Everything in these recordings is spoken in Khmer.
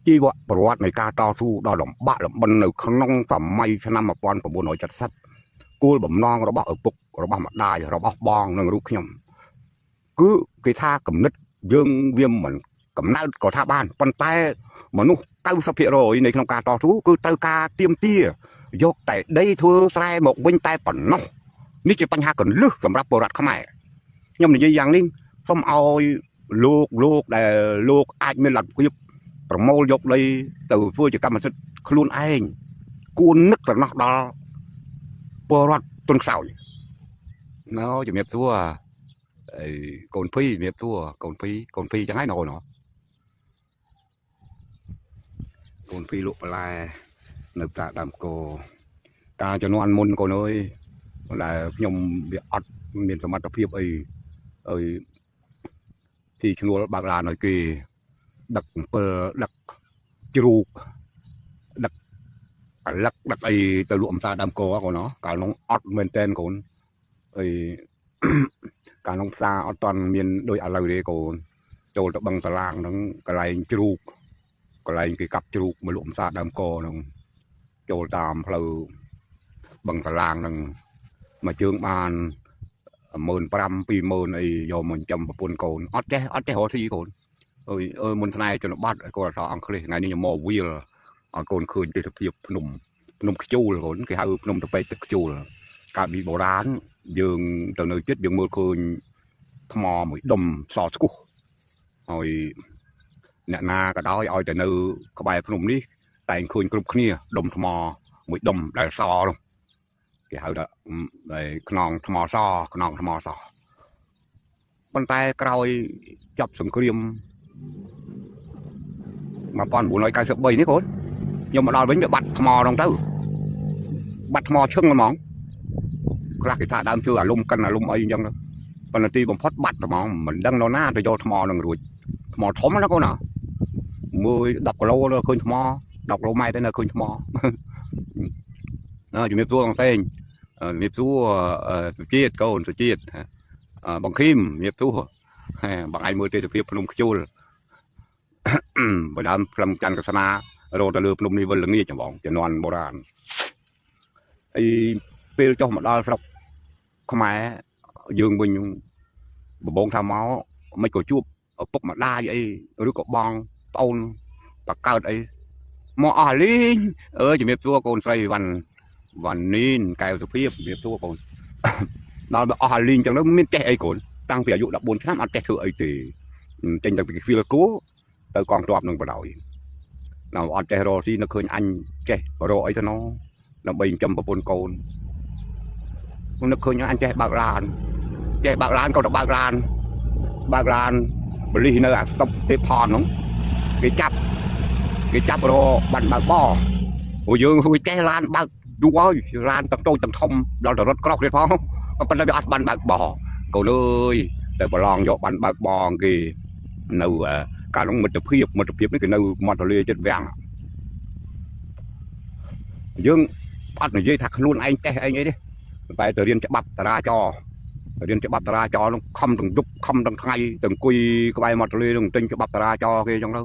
ជីវប្រវត្តិនៃការតស៊ូដ៏លំបាកលំបិននៅក្នុងសម័យឆ្នាំ1970គោលបំណងរបស់ឪពុករបស់ម្ដាយរបស់បងនិងរូបខ្ញុំគឺគេថាគំនិតយើងវាមិនកំណើតក៏ថាបានប៉ុន្តែមនុស្ស90%នៃក្នុងការតស៊ូគឺត្រូវការទៀមទាយកតែដីធ្វើស្រែមកវិញតែប៉ុណ្ណោះនេះជាបញ្ហាកលឹះសម្រាប់ពលរដ្ឋខ្មែរខ្ញុំនិយាយយ៉ាងនេះសូមឲ្យលោកដែលលោកអាចមានលទ្ធភាពប្រមូលយកដីទៅធ្វើជាកម្មសិទ្ធិខ្លួនឯងគួរនឹកត្រណោះដល់ពលរដ្ឋទុនខ្សោយណូជំរាបសួរអីកូនភីជំរាបសួរកូនភីកូនភីចឹងហើយណូណូកូនភីលក់បន្លែនៅផ្សារដើមកោកាលជំនាន់មុនកូនអើយដែលខ្ញុំវាអត់មានសមត្ថភាពអីអើយទីឈ្នួលបើកឡានឲ្យគេដឹកអំពិលដឹកជ្រូកដឹកអាលឹកដឹកអីទៅលក់អំសាដើមកកូនណោះកាលនោះអត់មែនតែនកូនអី កាលនោះផ្សារអត់ទាន់មានដូចឥឡូវទេកូនចូលទៅបឹងតឡាងហ្នឹងកន្លែងជ្រូកកន្លែងគេកាប់ជ្រូកមកលក់អំសាដើមកហ្នឹងចូលតាមផ្លូវបឹងតឡាងហ្នឹងមួយជើងបាន15000 20000អីយកមកចិញ្ចឹមប្រពន្ធកូនអត់ចេះអត់ចេះរកស៊ីកូនអើយអើយមុនស្នេហ៍ជនបទកូនអសអង់គ្លេសថ្ងៃនេះខ្ញុំមកវាលឲ្យកូនឃើញទេសភាពភ្នំភ្នំខ្ជូលកូនគេហៅភ្នំតពេកទឹកខ្ជូលកាលពីបុរាណយើងទៅនៅចិត្តយើងមើលឃើញថ្មមួយដុំសស្គុះហើយអ្នកណាក៏ដោយឲ្យតែនៅក្បែរភ្នំនេះតែងឃើញគ្រប់គ្នាដុំថ្មមួយដុំដែលសនោះគេហៅថាដែលខ្នងថ្មសខ្នងថ្មសប៉ុន្តែក្រោយចប់សង្គ្រាម1993នេះកូនខ្ញុំមកដល់វិញវាបាត់ថ្មហ្នឹងទៅបាត់ថ្មឈឹងហ្មងខ្លះគេថាដើមឈើអាលុំកិនអាលុំអីអញ្ចឹងទៅប៉ុន្តែទីបំផុតបាត់ហ្មងមិនដឹងនរណាទៅយកថ្មហ្នឹងរួចថ្មធំណាកូនណាមើល10គីឡូទៅឃើញថ្ម10គីឡូម៉ែត្រទៅនៅឃើញថ្មអើជំរាបសួរអងសេងជំរាបសួរសុជាតិកូនសុជាតិបងឃីមជំរាបសួរបងឯងមើលទេសភាពភ្នំខ្ជូលបើដើមផ្លឹមច័ន្ទកស្នារត់ទៅលើភ្នំនេះវិលល្ងាចហ្មងជំនាន់បុរាណហើយពេលចុះមកដល់ស្រុកខ្មែរយើងវិញបបងថាមកមិនក៏ជួបឪពុកម្ដាយអីឬក៏បងប្អូនបកើតអីមកអស់លីងអើជំរាបសួរកូនស្រីវ៉ាន់វ៉ាន់នីនកែវសុភាពជំរាបសួរកូនដល់អស់លីងចឹងទៅមានចេះអីកូនតាំងពីអាយុ14ឆ្នាំអត់ចេះធ្វើអីទេចេញទៅពីខ្វៀលគោទៅកងទ័ពនឹងបដ ாய் នៅអត់ចេះរកស៊ីនៅឃើញអញចេះរកអីទៅណោដើម្បីចិញ្ចឹមប្រពន្ធកូននឹកឃើញអញចេះបើកឡានចេះបើកឡានក៏ទៅបើកឡានបើកឡានបលិសនៅអាស្តុបទេពផនហ្នឹងគេចាប់គេចាប់រកបានបើកបព្រោះយើងហួយចេះឡានបើកយូរហើយឡានទាំងតូចទាំងធំដល់ទៅរត់ក្រោះទៀតផងប៉ុន្តែវាអត់បានបើកបកូនអើយតែប្រឡងយកបានបើកបគេនៅកាលនោះមិត្តភាពមិត្តភាពនេះគេនៅមាត់ទន្លេចិត្តវាំងយើងអត់និយាយថាខ្លួនឯងចេះឯងអីទេតែទៅរៀនច្បាប់តារាចររៀនច្បាប់តារាចរនោះខំទាំងយប់ខំទាំងថ្ងៃទៅអង្គុយក្បែរមាត់ទន្លេនោះទិញច្បាប់តារាចរគេអញ្ចឹងទៅ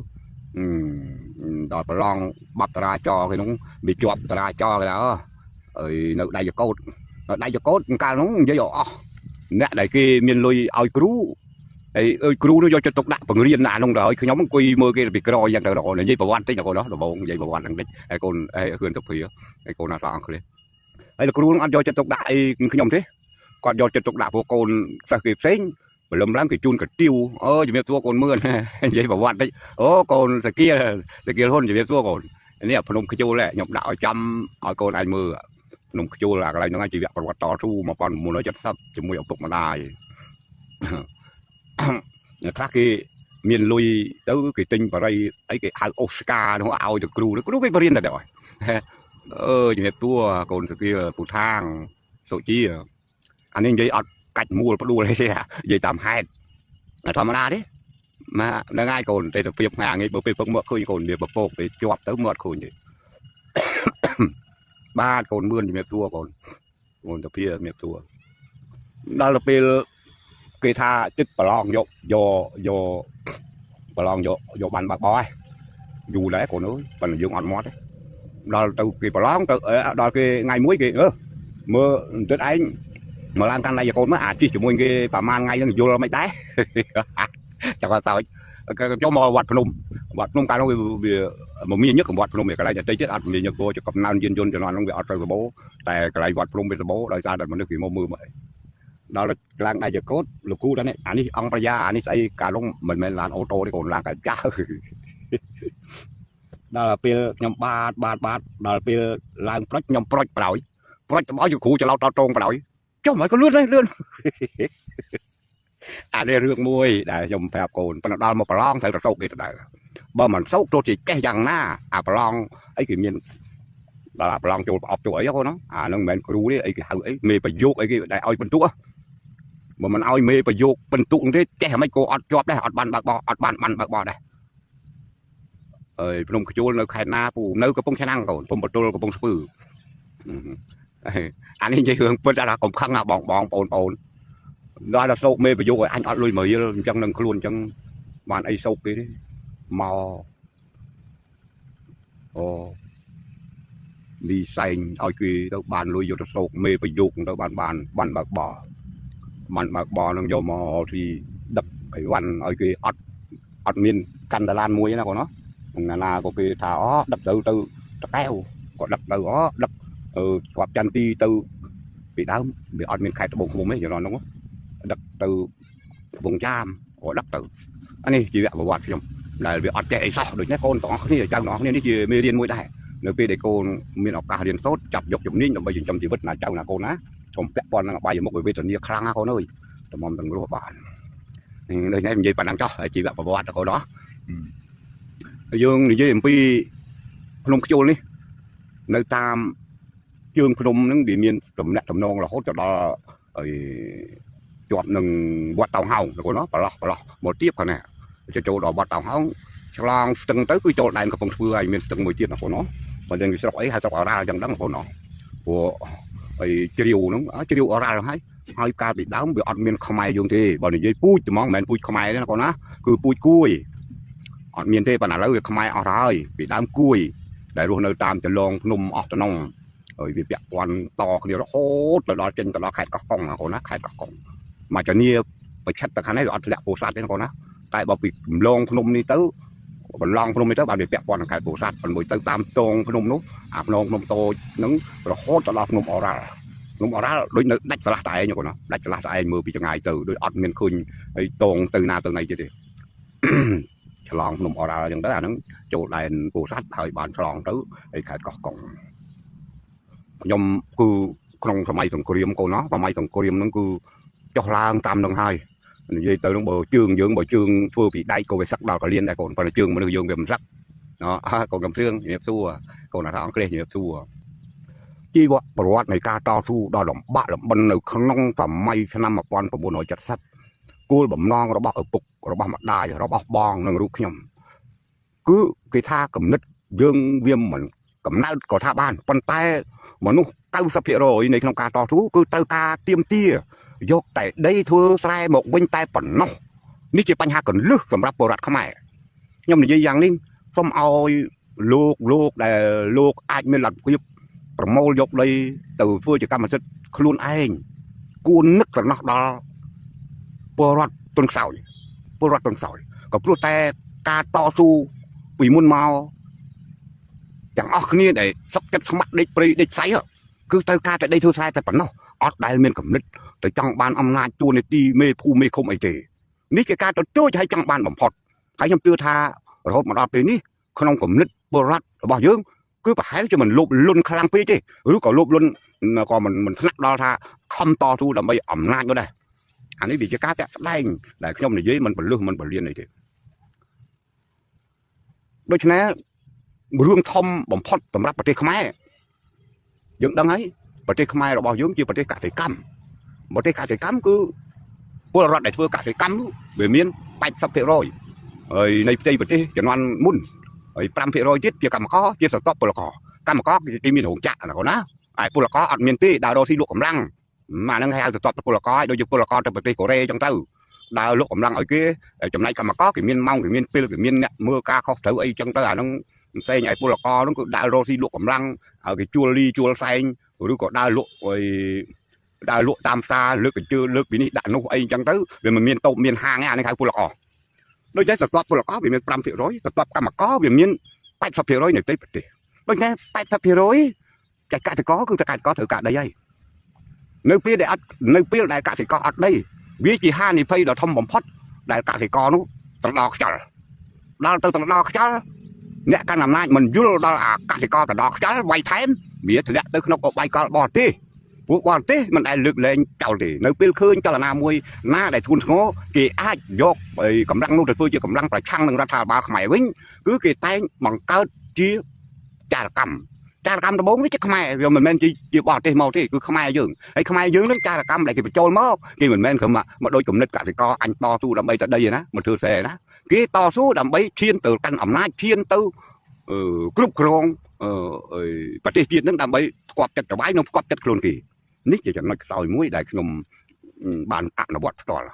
ដល់ប្រឡងបាប់តារាចរគេនោះវាជាប់តារាចរគេថាអើយនៅដៃចកោតនៅដៃចកោតកាលនោះនិយាយអស់អ្នកដែលគេមានលុយឲ្យគ្រូហើយអើយគ្រូនោះយកចិត្តទុកដាក់បង្រៀនណានោះទៅឲ្យខ្ញុំអង្គុយមើលគេពីក្រអញ្ចឹងទៅនិយាយប្រវត្តិតិចកូននោះដំបងនិយាយប្រវត្តិហ្នឹងតិចហើយកូនហឿនសុភាហើយកូនអត់អង់គ្លេសហើយលោកគ្រូនឹងអត់យកចិត្តទុកដាក់អីខ្ញុំទេគាត់យកចិត្តទុកដាក់ពួកកូនសិស្សគេផ្សេងព្រលឹមឡើងគេជូនកទៀវអើជំរាបសួរកូនមឿននិយាយប្រវត្តិតិចអូកូនសគាសគាហ៊ុនជំរាបសួរកូននេះភ្នំខ្ជូលខ្ញុំដាក់ឲ្យចាំឲ្យកូនឯងមើលភ្នំខ្ជូលអាកន្លែងហ្នឹងជីវប្រវត្តិតស៊ូ1970ជាមួយឪពុកម្ដាយអ្នកខ្លះគេមានលុយទៅគេទិញបរិយអីគេហៅអូស្ការនោះឲ្យទៅគ្រូគ្រូគេបរៀនតែដល់អឺជំរាបសួរកូនសគាពូថាងសុជាអានេះនិយាយអត់កាច់មូលផ្ដួលអីទេនិយាយតាមហេតុធម្មតាទេមកហ្នឹងហើយកូនទេសភាពថ្ងៃងាយបើពេលពឹកមកឃើញកូនវាបពកវាជាប់ទៅមកអត់ឃើញទេបាទកូនមឿនជំរាបសួរកូនកូនតាភាជំរាបសួរដល់ទៅពេលគេថាចិត្តប្រឡងយកយកយកប្រឡងយកយកបានបើកបោះ យូរដែរកូនអើយប៉ុន្តែយើងអត់មាត់ទេដល់ទៅគេប្រឡងទៅដល់គេថ្ងៃមួយគេអឺមើលបន្តិចឯងមកឡើងកាន់ដៃកូនមកអាជិះជាមួយគេប្រហែលថ្ងៃហ្នឹងយល់មិនដែរ ចាំគាត់សើចចូលមកវត្តភ្នំវត្តភ្នំកាលនោះវាវាមមាញឹកវត្តភ្នំឯកន្លែងដទៃទៀតអត់មមាញឹកព្រោះកំណើនយានយន្តជំនាន់ហ្នឹងវាអត់ទៅសបោតែកន្លែងវត្តភ្នំវាសបោដោយសារតែមនុស្សគេមកមើលមកដល់ឡើងដៃចកោតលោកគ្រូថានេះអានេះអង្គប្រាយាអានេះស្អីកាលនោះមិនមែនឡានអូតូទេកូនឡានកចាស់ដល់ពេលខ្ញុំបាទបាទបាទដល់ពេលឡើងប្រុចខ្ញុំប្រុចប្រោយប្រុចទៅឲ្យគ្រូច្រឡោតតតងប្រោយចុះមិនក៏លឿនដែរលឿន អានេះរឿងមួយដែលខ្ញុំប្រាប់កូនប៉ុន្តែដល់មកប្រឡងត្រូវទៅសោកគេទៅដែរបើមិនសោកទោះជាចេះយ៉ាងណាអាប្រឡងអីគេមានដល់អាប្រឡងចូលប្រអប់ចូលអីកូនអាហ្នឹងមិនមែនគ្រូទេអីគេហៅអីមេប្រយោគអីគេដែលឲ្យបន្ទុកបើមិនឲ្យមេប្រយោគបន្ទុកទេចេះមិនក៏អត់ជាប់ដែរអត់បានបើកបោអត់បានបានបើកបោដែរអើយភ្នំខ្ជួលនៅខេត្តណាពូនៅកំពង់ឆ្នាំងកូនភ្នំបតុលកំពង់ស្ពឺអានេះនិយាយរឿងពិតអាកុំខឹងអាបងបងប្អូនប្អូនដល់ដល់សោកមេប្រយោគឲ្យអញអត់លុយមករៀលអញ្ចឹងនឹងខ្លួនអញ្ចឹងបានអីសោកគេទេមកអូលីសែងឲ្យគេទៅបានលុយយកទៅសោកមេប្រយោគទៅបានបានបានបើកបបានបើកបនឹងយកមកទីដឹកអីវ៉ាន់ឲ្យគេអត់អត់មានកាន់តាឡានមួយណាកូនណាណាក៏គេថាអូដឹកទៅទៅតកែវក៏ដឹកទៅអូដឹកអឺស្រាប់ចន្ទទីទៅពីដើមវាអត់មានខេត្តត្បូងឃ្មុំទេជំនាន់នោះដឹកទៅកំពង់ចាមក៏ដឹកទៅអានេះជីវប្រវត្តិខ្ញុំដែលវាអត់ចេះអីសោះដូច្នេះកូនទាំងអស់គ្នាចៅទាំងអស់គ្នានេះជាមេរៀនមួយដែរនៅពេលដែលកូនមានឱកាសរៀនសូត្រចាប់យកជំនាញដើម្បីចិញ្ចឹមជីវិតណាចៅណាកូនណាកុំពាក់ព័ន្ធនឹងអបាយមុខវេទនាខ្លាំងណាកូនអើយតម្រាំទាំងរស់បានដូច្នេះនិយាយប៉ុណ្ណឹងចុះជីវប្រវត្តិកូនណោះយើងនិយាយអំពីភ្នំខ្ជូលនេះនៅតាមជើងភ្នំហ្នឹងវាមានតំណាក់តំណងរហូតទៅដល់អីជាប់នឹងវត្តតៅហោងកូនណោះប្រឡោះប្រឡោះមកទៀបខាងនេះចូលដល់វត្តតៅហោងឆ្លងស្ទឹងទៅគឺចូលដែនកំពង់ស្ពឺហើយមានស្ទឹងមួយទៀតណាកូនណោះបើយើងស្រុកអីហៅស្រុកអរ៉ាល់អញ្ចឹងដឹងកូនណោះព្រោះអីជ្រាវហ្នឹងជ្រាវអរ៉ាល់ហើយហើយកាលពីដើមវាអត់មានខ្មែរយើងទេបើនិយាយពូជត្មងមិនមែនពូជខ្មែរទេណាកូនណាគឺពូជគួយអត់មានទេប៉ុន្តែឥឡូវវាខ្មែរអស់ហើយពីដើមគួយដែលរស់នៅតាមចលងភ្នំអស់តំណងហើយវាពាក់ព័ន្ធតគ្នារហូតទៅដល់ចេញទៅដល់ខេត្តកោះកុងណាកូនណាខេត្តកោះកុងមកចានីប្រឆិតទៅខាងនេះវាអត់ធ្លាក់ពោធិ៍សាត់ទេណាកូនណាតែបើពីកំឡងភ្នំនេះទៅបន្លងភ្នំនេះទៅបានវាពាក់ព័ន្ធនឹងខេត្តពោធិ៍សាត់ប៉ុន្តែទៅតាមតងភ្នំនោះអាភ្នំភ្នំតូចហ្នឹងរហូតទៅដល់ភ្នំអរ៉ាល់ភ្នំអរ៉ាល់ដូចនៅដាច់ស្រឡះតែឯងកូនណាដាច់ស្រឡះតែឯងមើលពីចម្ងាយទៅដូចអត់មានឃើញហើយតងទៅណាទៅណីទៀតទេ ឆ្លងភ្នំអរ៉ាល់អញ្ចឹងទៅអាហ្នឹងចូលដែនពោធិ៍សាត់ហើយបានឆ្លងទៅហើយខេត្តកោះកុងខ្ញុំគឺក្នុងសម័យសង្គ្រាមកូនណោះសម័យសង្គ្រាមហ្នឹងគឺចុះឡើងតាមនឹងហើយនិយាយទៅហ្នឹងបើជើងយើងបើជើងធ្វើពីដែកក៏វាសឹកដល់កលៀនដែរកូនប៉ុន្តែជើងមនុស្សយើងវាមិនសឹកណោះកូនកំសឿងជំរាបសួរកូនថាអង់គ្លេសជំរាបសួរជីវប្រវត្តិនៃការតស៊ូដ៏លំបាកលំបិននៅក្នុងសម័យឆ្នាំ1970គោលបំណងរបស់ឪពុករបស់ម្ដាយរបស់បងនិងរូបខ្ញុំគឺគេថាគំនិតយើងវាមិនកំណើតក៏ថាបានប៉ុន្តែមនុស្ស90%នៃក្នុងការតស៊ូគឺត្រូវការទៀមទាយកតែដីធ្វើស្រែមកវិញតែប៉ុណ្ណោះនេះជាបញ្ហាកលឹះសម្រាប់ពលរដ្ឋខ្មែរខ្ញុំនិយាយយ៉ាងនេះសូមឲ្យលោកលោកដែលលោកអាចមានលទ្ធភាពប្រមូលយកដីទៅធ្វើជាកម្មសិទ្ធិខ្លួនឯងគួរនឹកស្រណោះដល់ពលរដ្ឋទុនខ្សោយពលរដ្ឋទុនខ្សោយក៏ព្រោះតែការតស៊ូពីមុនមកទាំងអស់គ្នាដែលសុកចិត្តស្ម័គ្រដេកព្រៃដេកផ្សៃគឺត្រូវការតែដីធ្វើស្រែតែប៉ុណ្ណោះអត់ដែលមានកំណត់ទៅចង់បានអំណាចតួនាទីមេភូមិមេឃុំអីទេនេះជាការទទូចឲ្យចង់បានបំផុតហើយខ្ញុំជឿថារហូតមកដល់ពេលនេះក្នុងគំនិតពលរដ្ឋរបស់យើងគឺប្រហែលជាមិនលោភលន់ខ្លាំងពេកទេឬក៏លោភលន់ក៏មិនមិនថ្នាក់ដល់ថាខំតស៊ូដើម្បីអំណាចនោះដែរអានេះវាជាការតាក់ស្ដែងដែលខ្ញុំនិយាយមិនពលឹះមិនពលានអីទេដូច្នេះរឿងធំបំផុតសម្រាប់ប្រទេសខ្មែរយើងដឹងហើយប្រទេសខ្មែររបស់យើងជាប្រទេសកសិកម្មប្រទេសកសិកម្មគឺពលរដ្ឋដែលធ្វើកសិកម្មនោះវាមាន80%ហើយនៃផ្ទៃប្រទេសជំនាន់មុនហើយ5%ទៀតជាកម្មករជាសតបពលករកម្មករគេមានរោងចក្រណាកូនណាហើយពលករអត់មានទេដើររកស៊ីលក់កម្លាំងអាហ្នឹងគេហៅសតបពលករដូចជាពលករទៅប្រទេសកូរ៉េអញ្ចឹងទៅ ដើរលក់កម្លាំងឲ្យគេចំណែកកម្មករគេមានម៉ោងគេមានពេលគេមានអ្នកមើលការខុសត្រូវអីចឹងទៅអាហ្នឹងផ្សេងឲ្យពលករហ្នឹងគឺដើររកស៊ីលក់កម្លាំងឲ្យគេជួលលីជួលសែងឬក៏ដើរលក់អីដើរលក់តាមផ្សារលើកកញ្ជើលើកពីនេះដាក់នោះអីចឹងទៅវាមិនមានតូបមានហាងទេអានេះហៅពលករដូច្នេះស្រទាប់ពលករវាមាន5%ស្រទាប់កម្មករវាមាន80%នៃផ្ទៃប្រទេសដូច្នេះ80%ចែកកសិករគឺតែកសិករត្រូវការដីហើយនៅពេលដែលអត់នៅពេលដែលកសិករអត់ដីវាជាហានិភ័យដ៏ធំបំផុតដែលកសិករនោះត្រដរខ្យល់ដល់ទៅត្រដរខ្យល់អ្នកកាន់អំណាចមិនយល់ដល់អាកសិករត្រដរខ្យល់វាយថែមវាធ្លាក់ទៅក្នុងអបាយកលបរទេសពួកបរទេសមិនដែលលើកលែងចោលទេនៅពេលឃើញចលនាមួយណាដែលធ្ងន់ធ្ងរគេអាចយកកម្លាំងនោះទៅធ្វើជាកម្លាំងប្រឆាំងនឹងរដ្ឋាភិបាលខ្មែរវិញគឺគេតែងបង្កើតជាចារកម្មចារកម្មដំបូងនេះជាខ្មែរវាមិនមែនជាបរទេសមកទេគឺខ្មែរយើងហើយខ្មែរយើងនឹងចារកម្មដែលគេបញ្ចូលមកគេមិនមែនត្រឹមមកដូចគំនិតកសិករអញតស៊ូដើម្បីតែដីឯណាមកធ្វើស្រែណាគេតស៊ូដើម្បីឈានទៅកាន់អំណាចឈានទៅគ្រប់គ្រងប្រទេសជាតិនឹងដើម្បីផ្គប់ចិត្តចវាយនិងផ្គប់ចិត្តខ្លួនគេនេះជាចំណុចខ្សោយមួយដែលខ្ញុំបានអនុវត្តផ្ទាល់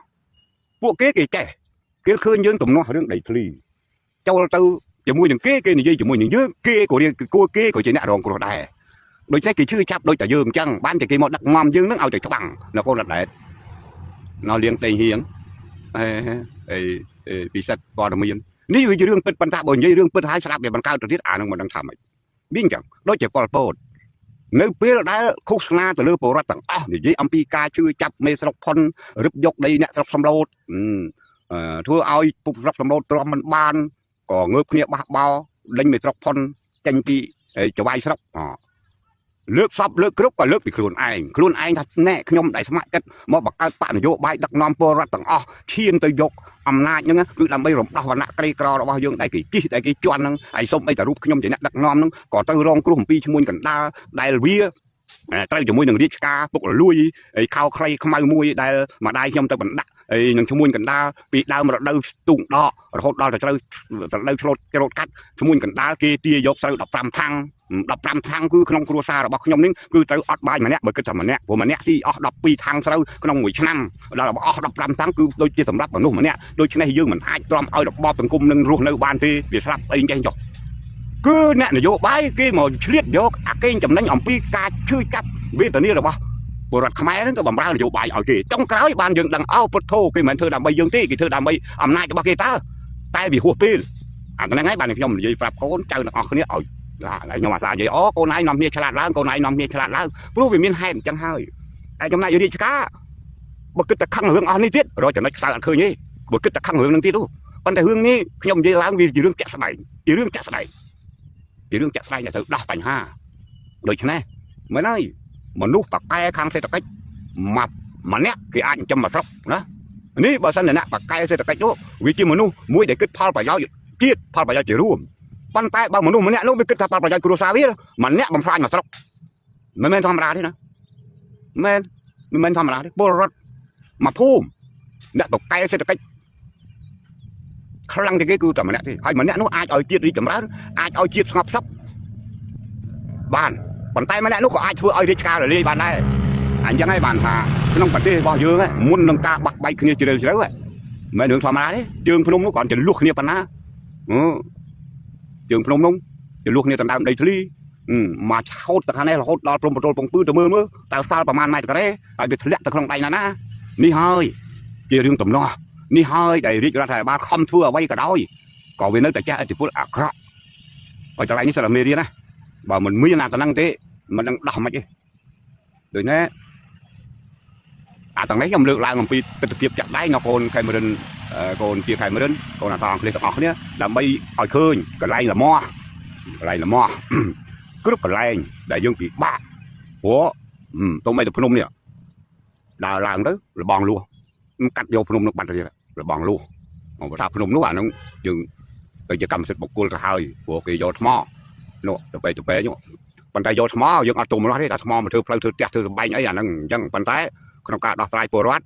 ពួកគេគេចេះគេឃើញយើងទំនាស់រឿងដីធ្លីចូលទៅជាមួយនឹងគេគេនិយាយជាមួយនឹងយើងគេក៏រៀងគួរគេក៏ជាអ្នករងគ្រោះដែរដូច្នេះគេឈឺចាប់ដូចតែយើងអញ្ចឹងបានតែគេមកដឹកនាំយើងនឹងឲ្យតែច្បាំងនៅកូនរ៉ែតនៅលៀងតេងហៀងអេអីពិសិដ្ឋព័ត៌មាននេះវាជារឿងពិតប៉ុន្តែបើនិយាយរឿងពិតហើយស្រាប់វាបង្កើតទៅទៀតអានឹងមិនដឹងថាម៉េចវាអញ្ចឹងដូចជាប៉ុលពតនៅពេលដែលឃោសនាទៅលើពលរដ្ឋទាំងអស់និយាយអំពីការឈឺចាប់មេស្រុកផុនរឹបយកដីអ្នកស្រុកសំឡូតធ្វើឲ្យពុកស្រុកសំឡូតទ្រាំមិនបានក៏ងើបគ្នាបះបោដេញមេស្រុកផុនចេញពីចវាយស្រុកលើកសពលើកគ្រប់ក៏លើកពីខ្លួនឯងខ្លួនឯងថាណែខ្ញុំដែលស្ម័គ្រចិត្តមកបង្កើតបកនយោបាយដឹកនាំពលរដ្ឋទាំងអស់ឈានទៅយកអំណាចហ្នឹងគឺដើម្បីរំដោះវណ្ណៈក្រីក្ររបស់យើងដែលគេជិះដែលគេជន់ហ្នឹងហើយសុំអីតែរូបខ្ញុំជាអ្នកដឹកនាំហ្នឹងក៏ទៅរងគ្រោះអំពីឈ្មួញកណ្ដាលដែលវាត្រូវជាមួយនឹងរាជការពុករលួយហើយខោខ្លីខ្មៅមួយដែលម្ដាយខ្ញុំទៅបណ្ដាក់ហើយនឹងឈ្មួញកណ្ដាលពីដើមរដូវស្ទូងដករហូតដល់ទៅត្រូវរដូវឆ្លូតច្រូតកាត់ឈ្មួញកណ្ដាលគេទាយកស្រូវ15ថាំង15ថាំងគឺក្នុងគ្រួសាររបស់ខ្ញុំនេះគឺត្រូវអត់បាយម្នាក់បើគិតថាម្នាក់ព្រោះម្នាក់ទីអស់12ថាំងស្រូវក្នុងមួយឆ្នាំដល់អស់15ថាំងគឺដូចជាសម្រាប់មនុស្សម្នាក់ដូច្នេះយើងមិនអាចទ្រាំឲ្យរបបសង្គមនឹងរស់នៅបានទេវាស្លាប់អីចេះចុះគឺអ្នកនយោបាយគេមកឆ្លៀតយកអាកេងចំណេញអំពីការឈឺចាប់វេទនារបស់ពលរដ្ឋខ្មែរហ្នឹងទៅបំរើនយោបាយឲ្យគេចុងក្រោយបានយើងដឹងអោពុទ្ធោគេមិនមែនធ្វើដើម្បីយើងទេគេធ្វើដើម្បីអំណាចរបស់គេតើតែវាហួសពេលអាហ្នឹងហើយបានខ្ញុំនិយាយប្រាប់កូនចៅទាំងអស់គ្នាឲ្យខ្ញុំអាសានិយាយអូកូនឯងនាំគ្នាឆ្លាតឡើងកូនឯងនាំគ្នាឆ្លាតឡើងព្រោះវាមានហេតុអញ្ចឹងហើយតែចំណែករាជការបើគិតតែខឹងរឿងអស់នេះទៀតរកចំណុចខ្សោយអត់ឃើញទេបើគិតតែខឹងរឿងហ្នឹងទៀតនោះប៉ុន្តែរឿងនេះខ្ញុំនិយាយឡើងវាជារឿងជាក់ស្ដែងជារឿងជាក់ស្ដែងជារឿងជាក់ស្ដែងដែលត្រូវដោះបញ្ហាដូច្នេះមែនហើយមនុស្សបកែខាងសេដ្ឋកិច្ចម៉ាប់ម្នាក់គេអាចចិញ្ចឹមមួយស្រុកណានេះបើសិនជាអ្នកបកែសេដ្ឋកិច្ចនោះវាជាមនុស្សមួយដែលគិតផលប្រយោជន៍ជាតិផលប្រយោជន៍ជារួមប៉ុន្តែបើមនុស្សម្នាក់នោះវាគិតថាផលប្រយោជន៍គ្រួសារវាម្នាក់បំផ្លាញមួយស្រុកមិនមែនធម្មតាទេណាមែនមិនមែនធម្មតាទេពលរដ្ឋមួយភូមិអ្នកបកែសេដ្ឋកិច្ចខ្លាំងជាងគេគឺតែម្នាក់ទេហើយម្នាក់នោះអាចឲ្យជាតិរីកចម្រើនអាចឲ្យជាតិស្ងប់សុខបានប៉ុន្តែម្នាក់នោះក៏អាចធ្វើឲ្យរាជការរលាយបានដែរអញ្ចឹងហើយបានថាក្នុងប្រទេសរបស់យើងមុននឹងការបាក់បែកគ្នាជ្រៅជ្រៅមិនមែនរឿងធម្មតាទេជើងភ្នំនោះគ្រាន់តែលុះគ្នាប៉ុណ្ណាជើងភ្នំនោះចលុះគ្នាដណ្ដើមដីធ្លីមកឆោតទៅខាងនេះរហូតដល់ព្រំប្រទល់ពងពឺទៅមើលមើលតើសល់ប្រហែលម៉ែត្រការ៉េហើយវាធ្លាក់ទៅក្នុងដៃណាណានេះហើយជារឿងទំនាស់នេះហើយដែលរាជរដ្ឋាភិបាលខំធ្វើអ្វីក៏ដោយក៏វានៅតែចេះឥទ្ធិពលអាក្រក់ហើយកន្លែងនេះសិតតែមេរៀនណាបើមិនមានអាតំណឹងទេមិនដឹងដោះមិនទេដូច្នេះអាទាំងនេះខ្ញុំលើកឡើងអំពីទស្សនវិជ្ជាចាក់ដៃនៅកូនខេមរិនកូនជាខេមរិនកូនអតអង់គ្លេសទាំងអស់គ្នាដើម្បីឲ្យឃើញកន្លែងលមាស់កន្លែងលមាស់គ្រប់កន្លែងដែលយើងពិបាកព្រោះទុំអីទៅភ្នំនេះដើរឡើងទៅលបងលួសកាត់យកភ្នំនោះបាត់ទៅទៀតលបងលួសបើថាភ្នំនោះអានោះយើងទៅជាកម្មសិទ្ធិបុគ្គលទៅហើយព្រោះគេយកថ្មនោះទៅទៅទៅនោះប៉ុន្តែយកថ្មយើងអត់ទុំម្លោះទេតែថ្មមកធ្វើផ្លូវធ្វើផ្ទះធ្វើសម្បែងអីអាហ្នឹងអញ្ចឹងប៉ុន្តែក្នុងការដោះស្រាយពលរដ្ឋ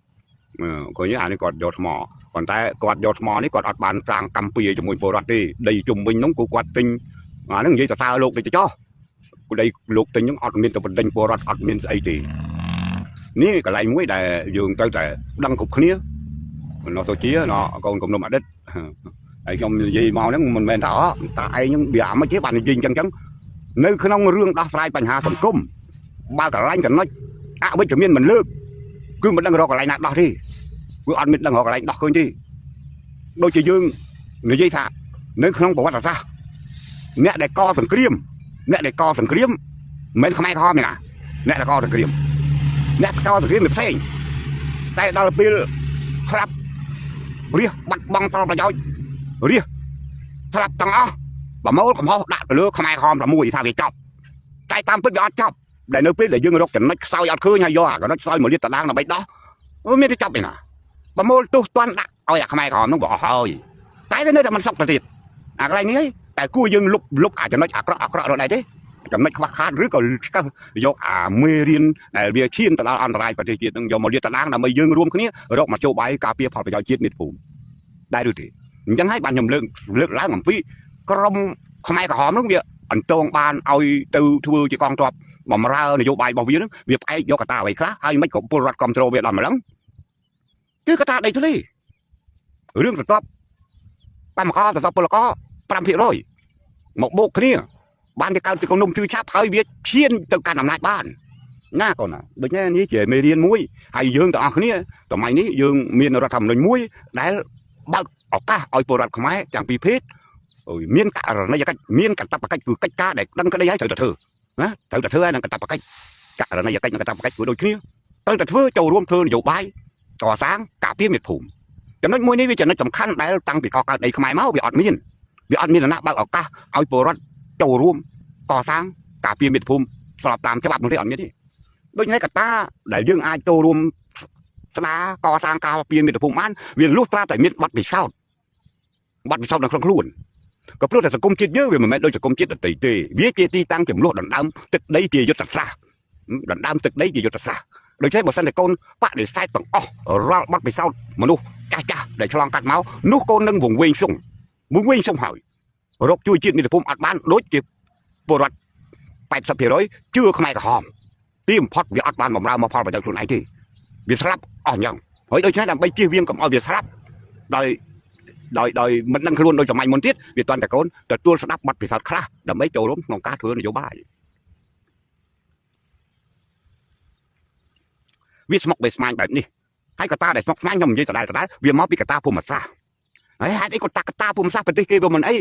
ឃើញអានេះគាត់យកថ្មប៉ុន្តែគាត់យកថ្មនេះគាត់អត់បានសាងកម្មពៀជាមួយពលរដ្ឋទេដីជុំវិញនោះគឺគាត់ទិញអាហ្នឹងនិយាយសរសើរលោកតិចចោះដីលោកទិញហ្នឹងអត់មានទៅបណ្ដេញពលរដ្ឋអត់មានស្អីទេនេះកន្លែងមួយដែលយើងត្រូវតែដឹងគ្រប់គ្នា នោះទៅជាណកូនកំនុំអតីតហើយខ្ញុំនិយាយមកហ្នឹងមិនមែនថាអតាឯងហ្នឹងវាអាមិនទេបាននិយាយអញ្ចឹងអញ្ចឹងនៅក្នុងរឿងដោះស្រាយបញ្ហាសង្គមបើកន្លែងចំណុចអវិជ្ជមានមិនលើកគឺមិនដឹងរកកន្លែងណាដោះទេគឺអត់មានដឹងរកកន្លែងដោះឃើញទេដូចជាយើងនិយាយថានៅក្នុងប្រវត្តិសាស្ត្រអ្នកដែលកសង្គ្រាមអ្នកដែលកសង្គ្រាមមិនមែនខ្មែរក្រហមទេណាអ្នកដែលកសង្គ្រាមអ្នកកសង្គ្រាមវាផ្សេងតែដល់ពេលស្លាប់រះបាត់បង់ផលប្រយោជន៍រះស្លាប់ទាំងអស់ប្រមូលកំហុសដាក់ទៅលើខ្មែរក្រហម6ថាវាចប់តែតាមពិតវាអត់ចប់ដែលនៅពេលដែលយើងរកចំណុចខ្សោយអត់ឃើញហើយយកអាចំណុចខ្សោយមកលាតត្រដាងដើម្បីដោះមានតែចប់ឯណាប្រមូលទោសទណ្ឌដាក់ឲ្យអាខ្មែរក្រហមនោះវាអស់ហើយតែវានៅតែមិនសុខទៅទៀតអាកន្លែងនេះតែគួរយើងលុបលុបអាចំណុចអាក្រក់អាក្រក់រត់ដែរទេចំណុចខ្វះខាតឬក៏ឆ្កឹះយកអាមេរៀនដែលវាឈានទៅដល់អន្តរាយប្រទេសជាតិនឹងយកមកលាតត្រដាងដើម្បីយើងរួមគ្នារកមធ្យោបាយការពារផលប្រយោជន៍ជាតិមាតុភូមិដែរឬទេអញ្ចឹងហើយបានខ្ញុំលើកលើកឡើងអំពីក្រមខ្មែរក្រហមនោះវាអន្តងបានឲ្យទៅធ្វើជាកងទ័ពបំរើនយោបាយរបស់វានឹងវាផ្អែកយកកត្តាអ្វីខ្លះហើយមិនក៏ពលរដ្ឋគ្រប់គ្រងវាដល់ម្លឹងគឺកត្តាដីធ្លីរឿងបន្ទាប់កម្មករបន្ទាប់ពលករ5%មកបូកគ្នាបានវាកើតជាកុំនុំជឿឆាប់ហើយវាឈានទៅកាន់អំណាចបានណាកូនណាដូច្នេះនេះជាមេរៀនមួយហើយយើងទាំងអស់គ្នាសម័យនេះយើងមានរដ្ឋធម្មនុញ្ញមួយដែលបើកឱកាសឲ្យពលរដ្ឋខ្មែរទាំងពីរភេទមានករណីយកិច្ចមានកាតព្វកិច្ចគឺកិច្ចការដែលដឹងក្តីហើយត្រូវតែធ្វើណាត្រូវតែធ្វើហើយនឹងកាតព្វកិច្ចករណីយកិច្ចនិងកាតព្វកិច្ចគឺដូចគ្នាត្រូវតែធ្វើចូលរួមធ្វើនយោបាយកសាងការពារមាតុភូមិចំណុចមួយនេះវាចំណុចសំខាន់ដែលតាំងពីកកើតដីខ្មែរមកវាអត់មានវាអត់មាននរណាបើកឱកាសឲ្យពលរដ្ឋចូលរួមកសាងការពារមាតុភូមិស្របតាមច្បាប់នោះទេអត់មានទេដូច្នេះកត្តាដែលយើងអាចចូលរួមស្ដារកសាងការពារមាតុភូមិបានវាលុះត្រាតែមានបទពិសោធន៍បទពិសោធន៍នៅក្នុងខ្លួនក៏ព្រោះតែសង្គមជាតិយើងវាមិនមែនដូចសង្គមជាតិដទៃទេវាជាទីតាំងចំនួនដណ្ដើមទឹកដីជាយុទ្ធសាស្ត្រដណ្ដើមទឹកដីជាយុទ្ធសាស្ត្រដូច្នេះបើសិនតែកូនបដិសេធទាំងអស់រាល់បទពិសោធន៍មនុស្សចាស់ចាស់ដែលឆ្លងកាត់មកនោះកូននឹងវង្វេងសុងវង្វេងសុងហើយរកជួយជាតិមាតុភូមិអត់បានដូចជាពលរដ្ឋ80%ជឿខ្មែរក្រហមទីបំផុតវាអត់បានបំរើមកផលប្រយោជន៍ខ្លួនឯងទេវាស្លាប់អស់អញ្ចឹងហើយដូច្នេះដើម្បីជៀសវាងកុំឲ្យវាស្លាប់ដោយដោយដោយមិនដឹងខ្លួនដូចសម័យមុនទៀតវាតន់តែកូនទទួលស្ដាប់បទពិសោធន៍ខ្លះដើម្បីចូលរួមក្នុងការធ្វើនយោបាយវាស្មុកវាស្មាញបែបនេះហើយកត្តាដែលស្មុកស្មាញខ្ញុំនិយាយដដែលដដែលវាមកពីកត្តាភូមិសាស្ត្រហើយហេតុអីក៏តាកត្តាភូមិសាស្ត្រប្រទេសគេវាមិនអី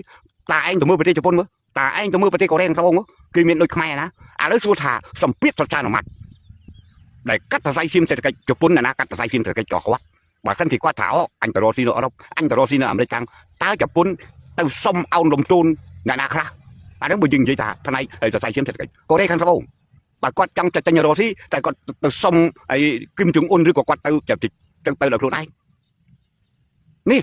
តាឯងទៅមើលប្រទេសជប៉ុនមើលតាឯងទៅមើលប្រទេសកូរ៉េខាងត្បូងគេមានដូចខ្មែរណាឥឡូវសួរថាសម្ពាធសច្ចានុម័តដែលកាត់សរសៃឈាមសេដ្ឋកិច្ចជប៉ុនណាកាត់សរសៃឈាមសេដ្ឋកិច្ចក៏គាត់បើសិនជាគាត់ថាអូអញទៅរកស៊ីនៅអឺរ៉ុបអញទៅរកស៊ីនៅអាមេរិកខាងតើជប៉ុនទៅសុំអោនលំទោនអ្នកណាខ្លះអានេះបើយើងនិយាយថាផ្នែកសរសៃឈាមសេដ្ឋកិច្ចកូរ៉េខាងត្បូងបើគាត់ចង់ទៅចេញរកស៊ីតែគាត់ទៅសុំអីគឹមជុងអ៊ុនឬក៏គាត់ទៅទៅទៅដល់ខ្លួនឯងនេះ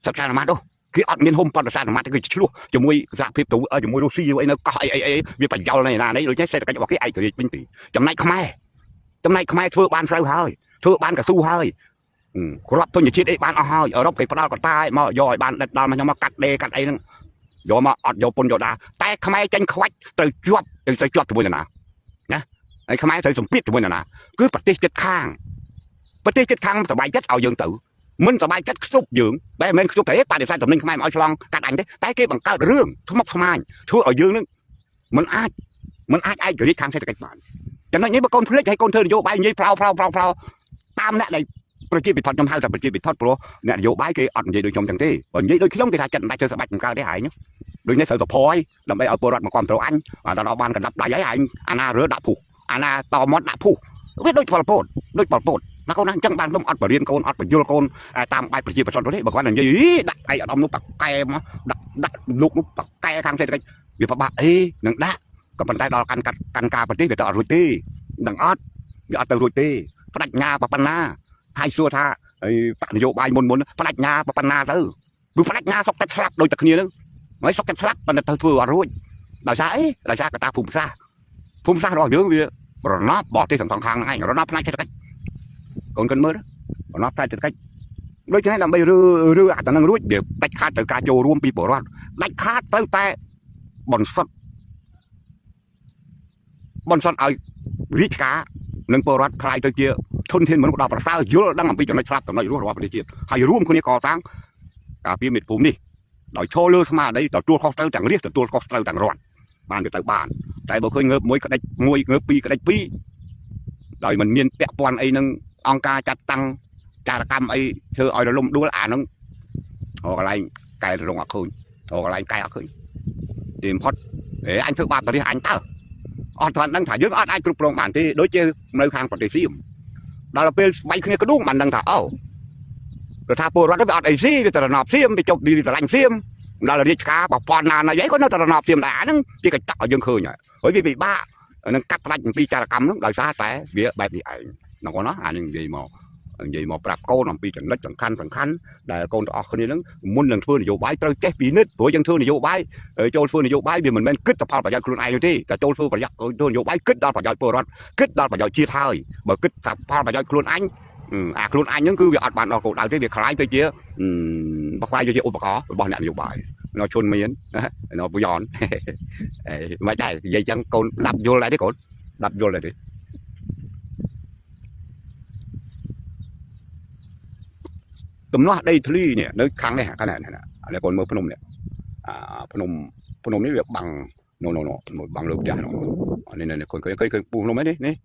សច្ចានុម័តនោះគេអត់មានហុំបដិសានុម័តគឺឆ្លោះជាមួយសហភាពទៅជាមួយរុស្ស៊ីអីនៅកោះអីអីអីវាបញ្យល់នៅណានេះដូច្នេះសេដ្ឋកិច្ចរបស់គេឯករាជ្យវិញទីចំណែកខ្មែរចំណែកខ្មែរធ្វើបានស្រូវហើយធ្វើបានកស៊ូហើយក្របទុនជាតិអីបានអស់ហើយអឺរ៉ុបគេផ្ដល់កតាឲ្យមកយកឲ្យបានដិតដល់មកខ្ញុំមកកាត់ដេកាត់អីហ្នឹងយកមកអត់យកពុនយកដាតែខ្មែរចេញខ្វាច់ត្រូវជាប់ត្រូវជាប់ជាមួយនរណាណាហើយខ្មែរត្រូវសម្ពាធជាមួយនរណាគឺប្រទេសជិតខាងប្រទេសជិតខាងសบายចិត្តឲ្យយើងទៅមិនសบายចិត្តខ្ទប់យើងបែរមិនខ្ទប់ទេបដិសេធតំណែងខ្មែរមិនឲ្យឆ្លងកាត់អញទេតែគេបង្កើតរឿងស្មុគស្មាញធ្វើឲ្យយើងនឹងមិនអាចមិនអាចឯករាជ្យខាងសេដ្ឋកិច្ចបានចំណុចនេះបើកូនភ្លេចឲ្យកូនធ្វើនយោបាយនិយាយផ្លោផ្លោផ្លោផ្លោតាមអ្នកដែលប្រជាពិធខ្ញុំហៅថាប្រជាពិធព្រោះអ្នកនយោបាយគេអត់និយាយដូចខ្ញុំចឹងទេបើនិយាយដូចខ្ញុំគេថាចិត្តមិនដាច់ជើស្បាច់មិនកើតទេហែងដូចនេះត្រូវទៅផយដើម្បីឲ្យពលរដ្ឋមកគ្រប់គ្រងអញដល់បានកណ្ដាប់ដៃហើយឯងអាណារើដាក់ភុះអាណាតមាត់ដាក់ភុះវាដូចផលពោតដូចផលពោតណាកូនណាអញ្ចឹងបានខ្ញុំអត់បរៀនកូនអត់បញ្យល់កូនតាមបែបប្រជាប្រដ្ឋទេបើគាត់និយាយដាក់ឯកឧត្តមនោះប៉កែមកដាក់ដាក់លោកនោះប៉កែខាងសេដ្ឋកិច្ចវាពិបាកអីនឹងដាក់ក៏ប៉ុន្តែដល់កាន់កាត់កាន់ការប្រទេសវាទៅអត់រួចទេនឹងអត់វាអត់ទៅរួចទេបដិញ្ញាប៉ុណ្ណាហើយសួរថាហើយបកនយោបាយមុនមុនបដិញ្ញាប៉ុណ្ណាទៅវាបដិញ្ញាសុកតែស្លាប់ដូចតែគ្នានឹងហើយសុកតែស្លាប់ប៉ុន្តែទៅធ្វើអត់រួចដោយសារអីដោយសារកត្តាភូមិសាស្ត្រភូមិសាស្ត្ររបស់យើងវារណបបរទេសទាំងសងខាងហ្នឹងឯងរណបផ្នែកសេដ្ឋកិច្ចកូនគិនមើលរណបផ្នែកសេដ្ឋកិច្ចដូច្នេះដើម្បីរើរើអាតំណឹងរួចវាដាច់ខាតទៅការចូលរួមពីពលរដ្ឋដាច់ខាតត្រូវតែបន្សុទ្ធបន្សុទ្ធឲ្យរាជការ និងពលរដ្ឋក្លាយទៅជាធនធានមនុស្សដ៏ប្រសើរយល់ដឹងអំពីចំណុចស្លាប់ចំណុចរស់របស់ប្រទេសជាតិហើយរួមគ្នាកសាងការពារមាតុភូមិនេះដោយឈរលើស្មារតីទទួលខុសត្រូវទាំងរាស្ត្រទទួលខុសត្រូវទាំងរដ្ឋបានទៅទៅបានតែបើឃើញងើបមួយក្តិចមួយងើបពីរក្តិចពីរដោយមិនមានពាក់ព័ន្ធអីនឹងអង្គការចាត់តាំងចារកម្មអីធ្វើឲ្យរលំដួលអាហ្នឹងរកកន្លែងកែរងអត់ឃើញរកកន្លែងកែអត់ឃើញទីបំផុតអេអញធ្វើបាបតរិះអញតើអត់ទាន់ដឹងថាយើងអត់អាចគ្រប់គ្រងបានទេដូចជានៅខាងប្រទេសសៀមដល់ពេលស្បែកគ្នាក្ដួងបានដឹងថាអូព្រោះថាពលរដ្ឋវាអត់អីស៊ីវាត្រណប់សៀមវាជប់វាស្រឡាញ់សៀមដល់រាជការប្រព័ន្ធណាណាអីក៏នៅត្រណប់សៀមដែរអាហ្នឹងជាកញ្ចក់ឲ្យយើងឃើញហើយវាពិបាកនឹងកាត់ផ្ដាច់អំពីចារកម្មហ្នឹងដោយសារតែវាបែបនេះឯងហ្នឹងណាអានេះនិយាយមកនិយាយមកប្រាប់កូនអំពីចំណុចសំខាន់សំខាន់ដែលកូនទាំងអស់គ្នាហ្នឹងមុននឹងធ្វើនយោបាយត្រូវចេះពិនិត្យព្រោះយើងធ្វើនយោបាយចូលធ្វើនយោបាយវាមិនមែនគិតតែផលប្រយោជន៍ខ្លួនឯងទេតែចូលធ្វើប្រយោជន៍ធ្វើនយោបាយគិតដល់ប្រយោជន៍ពលរដ្ឋគិតដល់ប្រយោជន៍ជាតិហើយបើគិតតែផលប្រយោជន៍ខ្លួនអញអាខ្លួនអញហ្នឹងគឺវាអត់បានដល់គោលដៅទេវាក្លាយទៅជាបខ្វាយទៅជាឧបករណ៍របស់អ្នកនយោបាយនៅជុនមាននៅបុយ៉នអេមិនដែរនិយាយចឹងកូនដាប់យល់ដែរទេកូនដាប់យល់ដែរទេទំនាស់ដីធ្លីនេះនៅខាងនេះខាងនេះអានេះកូនមើលភ្នំនេះអាភ្នំភ្នំនេះវាបាំងណូណូណូបាំងលើផ្ទះណូនេះនេះកូនឃើញឃើញឃើញពូភ្នំនេះនេះ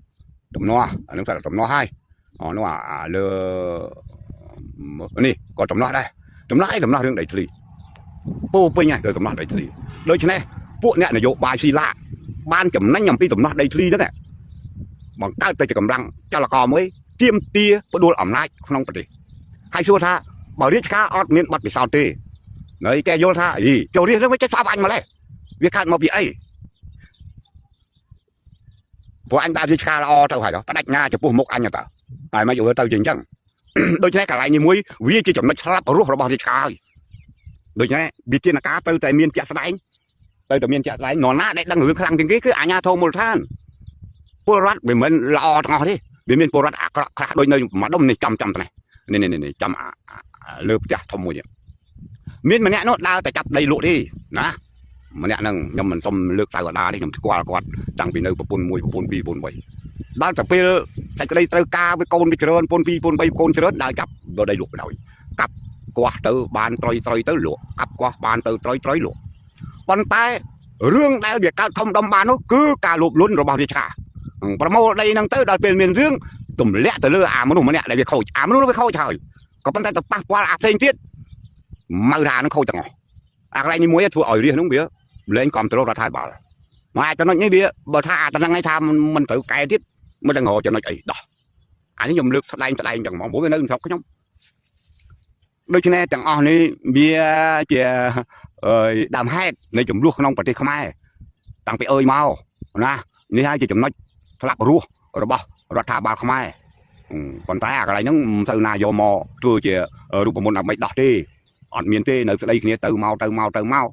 ទំនាស់អានឹងតែទំនាស់ហើយអូនោះអាលើនេះក៏ទំនាស់ដែរទំនាស់អីទំនាស់រឿងដីធ្លីពោពេញហើយទៅទំនាស់ដីធ្លីដូច្នេះពួកអ្នកនយោបាយស៊ីឡាបានចំណេញអំពីទំនាស់ដីធ្លីហ្នឹងបង្កើតទៅជាកម្លាំងចលករមួយទាមទារផ្ដួលអំណាចក្នុងប្រទេសហើយសួរថាបើរាជការអត់មានបទពិសោធន៍ទេនៅគេយល់ថាអីចូលរាជហ្នឹងវាចេះស្អប់អញម្លេះវាកើតមកពីអីព្រោះអញដាក់រាជការល្អទៅហើយបដិញ្ញាចំពោះមុខអញទៅហើយមកយល់ទៅជាអញ្ចឹងដូច្នេះកន្លែងនេះមួយវាជាចំណុចស្លាប់រស់របស់រាជការហើយដូច្នេះវិធានការទៅតែមានជាក់ស្ដែងទៅតែមានជាក់ស្ដែងនរណាដែលដឹងរឿងខ្លាំងជាងគេគឺអាជ្ញាធរមូលដ្ឋានពលរដ្ឋវាមិនល្អទាំងអស់ទេវាមានពលរដ្ឋអាក្រក់ខ្លះដូចនៅម្ដុំនេះចំចំត្នេះនេះនេះចំលើផ្ទះធំមួយនេះមានម្នាក់នោះដើរតែចាប់ដីលក់ទេណាម្នាក់ហ្នឹងខ្ញុំមិនសុំលើកសៅអដាទេខ្ញុំស្គាល់គាត់តាំងពីនៅប្រពន្ធ1ប្រពន្ធ2ប្រពន្ធ3ដល់តែពេលតែក្តីត្រូវការវាកូនវាច្រើនប្រពន្ធ2ប្រពន្ធ3កូនច្រើនដើរចាប់ដីលក់បណ្ដោយកាប់កោះទៅបានត្រុយត្រុយទៅលក់កាប់កោះបានទៅត្រុយត្រុយលក់ប៉ុន្តែរឿងដែលវាកើតធំដុំបាននោះគឺការលោភលន់របស់រាជការប្រមូលដីហ្នឹងទៅដល់ពេលមានរឿងទម្លាក់ទៅលើអាមនុស្សម្នាក់ដែលវាខូចអាមនុស្សវាខូចហើយក៏ប៉ុន្តែទៅប៉ះពាល់អាផ្សេងទៀតម៉ៅថាហ្នឹងខូចទាំងអស់អាកន្លែងនេះមួយធ្វើឲ្យរាជហ្នឹងវាលែងគ្រប់គ្រងរដ្ឋាភិបាលមកអាចចំណុចនេះវាបើថាអាតំណែងថាមិនត្រូវកែទៀតមិនដឹងរកចំណុចអីដោះអានេះខ្ញុំលើកស្ដែងស្ដែងចឹងហ្មងព្រោះវានៅស្រុកខ្ញុំដូច្នេះទាំងអស់នេះវាជាដើមហេតុនៃចំនួនក្នុងប្រទេសខ្មែរតាំងពីអើយមកណានេះហើយជាចំណុចស្លាប់រស់របស់រដ្ឋាភិបាលខ្មែរប៉ុន្តែអាកន្លែងហ្នឹងមិនសូវណាយកមកធ្វើជារូបមន្តដើម្បីដោះទេអត់មានទេនៅស្ដីគ្នាទៅមកទៅមកទៅមក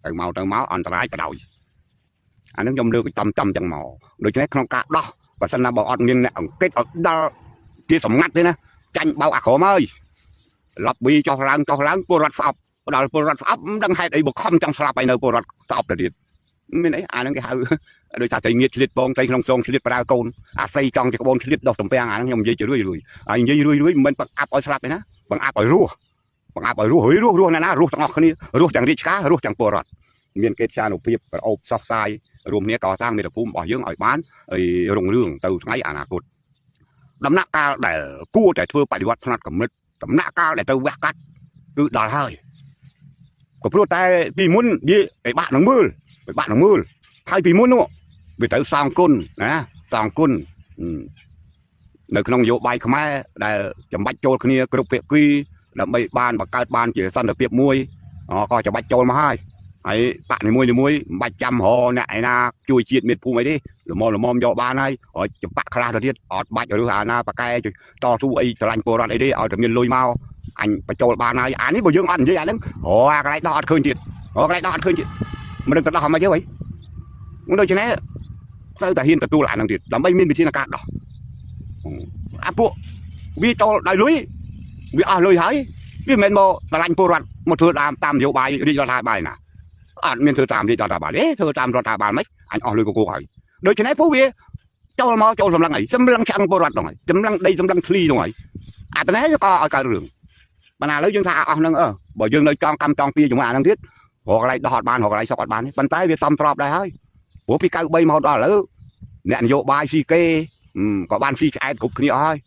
ទៅមកទៅមកអន្តរាយបដ ாய் អានឹងខ្ញុំលើកចំចំចឹងមកដូច្នេះក្នុងការដោះបើសិនណាបើអត់មានអ្នកអង្កេតឲ្យដល់ជាសម្ងាត់ទេណាចាញ់បោកអាក្រមហើយឡប់ប៊ីចុះឡើងចុះឡើងពលរដ្ឋស្អប់ដល់ពលរដ្ឋស្អប់មិនដឹងហេតុអីបើខំចង់ស្លាប់ឲ្យនៅពលរដ្ឋស្អប់ទៅទៀតមានអីអានឹងគេហៅដូចថាត្រីងៀតឆ្លៀតបងត្រីក្នុងសងឆ្លៀតប្រើកូនអាស័យចង់ជាក្បូនឆ្លៀតដោះតំពាំងអានឹងខ្ញុំនិយាយជារឿយរឿយហើយនិយាយរឿយរឿយមិនមែនបង្អាប់ឲ្យស្លាប់ទេណាបង្អាប់ឲ្យរស់បង្អាប់ឲ្យរស់ហើយរស់រស់ណាណារស់ទាំងអស់គ្នារស់ទាំងរាជការរស់ទាំងពលរដ្ឋមានកិត្យានុភាពប្រអូបសោះសាយរួមគ្នាកសាងមាតុភូមិរបស់យើងឲ្យបានរុងរឿងទៅថ្ងៃអនាគតដំណាក់កាលដែលគួរតែធ្វើបដិវត្តផ្នែកកម្រិតដំណាក់កាលដែលទៅវះកាត់គឺដល់ហើយក៏ព្រោះតែពីមុនវាពិបាកនឹងមើលពិបាកនឹងមើលហើយពីមុននោះវាត្រូវសងគុណណាសងគុណនៅក្នុងនយោបាយខ្មែរដែលចាំបាច់ចូលគ្នាគ្រប់ភាគីដើម្បីបានបង្កើតបានជាសន្តិភាពមួយក៏ចាំបាច់ចូលមកហើយហើយបាក់នីមួយនីមួយមិនបាច់ចាំរអ្នកឯណាជួយជាតិមាតុភូមិអីទេល្មមល្មមយកបានហើយហើយចំបាក់ខ្លះទៅទៀតអត់បាច់ឬអាណាបកែតស៊ូអីស្រឡាញ់ពលរដ្ឋអីទេឲ្យតែមានលុយមកអញបញ្ចូលបានហើយអានេះបើយើងអត់និយាយអាហ្នឹងរអាកន្លែងដោះអត់ឃើញទៀតរកន្លែងដោះអត់ឃើញទៀតមិនដឹងទៅដោះមកទេហីដូច្នេះត្រូវតែហ៊ានទទួលអាហ្នឹងទៀតដើម្បីមានវិធានការដោះអាពួកវាចូលដោយលុយវាអស់លុយហើយវាមិនមែនមកស្រឡាញ់ពលរដ្ឋមកធ្វើតាមតាមនយោបាយរាជរដ្ឋាភិបាលណាអត់មានធ្វើតាមរាជរដ្ឋាភិបាលទេធ្វើតាមរដ្ឋាភិបាលមិនអញអស់លុយកកហើយដូច្នេះពួកវា ចូលមកចូលសម្លឹងអីសម្លឹងឆ្អឹងពលរដ្ឋហ្នឹងហើយសម្លឹងដីសម្លឹងធ្លីហ្នឹងហើយអាតនេះក៏ឲ្យកើតរឿងប៉ុន្តែឥឡូវយើងថាអស់ហ្នឹងអឺបើយើងនៅចង់កម្មចង់ពីជាមួយអាហ្នឹងទៀតរកកន្លែងដោះអត់បានរកកន្លែងសុកអត់បានទេប៉ុន្តែវាសមស្របដែរហើយព្រោះពី93មកដល់ឥឡូវអ្នកនយោបាយស៊ីគេក៏បានស៊ីឆ្អែតគ្រប់គ្នាអស់ហើយ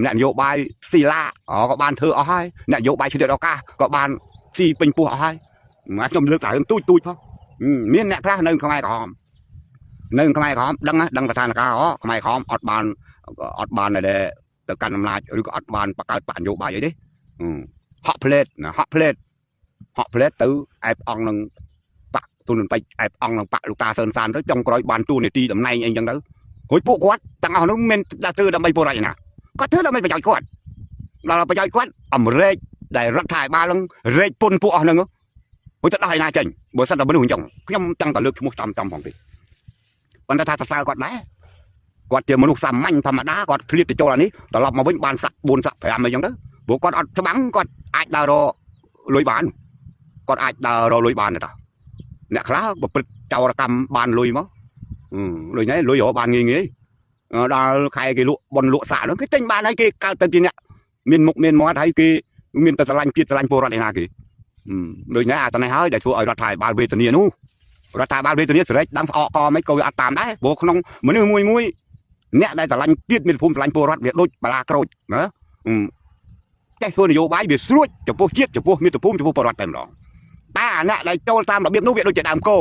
អ្នកនយោបាយស៊ីឡាក៏បានធ្វើអស់ហើយអ្នកនយោបាយឆ្លៀតឱកាសក៏បានស៊ីពេញពោះអស់ហើយខ្ញុំលើកតែរឿងទូចទូចផងមានអ្នកខ្លះនៅខ្មែរក្រហមនៅខ្មែរក្រហមដឹងដឹងស្ថានភាពអូខ្មែរក្រហមអត់បានអត់បានដែលទៅកាន់អំណាចឬក៏អត់បានបង្កើតបកនយោបាយអីទេហក់ផ្លេតណាហក់ផ្លេតហក់ផ្លេតទៅអែបអង្គនឹងបកទុនពេជ្រអែបអង្គនឹងបកលោកតាសឿនសានទៅចុងក្រោយបានតួនាទីតំណែងអីចឹងទៅរួចពួកគាត់ទាំងអស់នោះមិនដាក់ធ្វើដើម្បីពលរដ្ឋណាគាត់ធ្វើដើម្បីប្រយោជន៍គាត់ដល់ប្រយោជន៍គាត់អមរែកដែលរដ្ឋាភិបាលនឹងរែកពុនពួកអស់ហ្នឹងរួចទៅដោះឯណាចេញបើសិនតែមនុស្សអញ្ចឹងខ្ញុំចង់តែលើកឈ្មោះចំចំផងទេប៉ុន្តែថាសរសើរគាត់ដែរគាត់ជាមនុស្សសាមញ្ញធម្មតាគាត់ឃ្លាតទៅចូលអានេះត្រឡប់មកវិញបានសាក់4សាក់5អីចឹងទៅព្រោះគាត់អត់ច្បាំងគាត់អាចដើររកលុយបានគាត់អាចដើររកលុយបានទេតាអ្នកខ្លះប្រព្រឹត្តចោរកម្មបានលុយមកលុយនេះលុយរកបានងាយងាយដល់ខែគេលក់ប៉ុនលក់សាក់ហ្នឹងគេទិញបានហើយគេកើតទៅជាអ្នកមានមុខមានមាត់ហើយគេមានតែស្រឡាញ់ជាតិស្រឡាញ់ពលរដ្ឋឯណាគេដូចនេះអាតនេះហើយដែលធ្វើឲ្យរដ្ឋាភិបាលវេទនានោះរដ្ឋាភិបាលវេទនាស្រេចដឹងស្អកកមិនក៏វាអត់តាមដែរព្រោះក្នុងមនុស្សមួយមួយអ្នកដែលស្រឡាញ់ជាតិមានភូមិស្រឡាញ់ពលរដ្ឋវាដូចបលាក្រូចណាចេះធ្វើនយោបាយវាស្រួចចំពោះជាតិចំពោះមាតុភូមិចំពោះពលរដ្ឋតែម្ដងតែអាអ្នកដែលចូលតាមរបៀបនោះវាដូចជាដើមគោ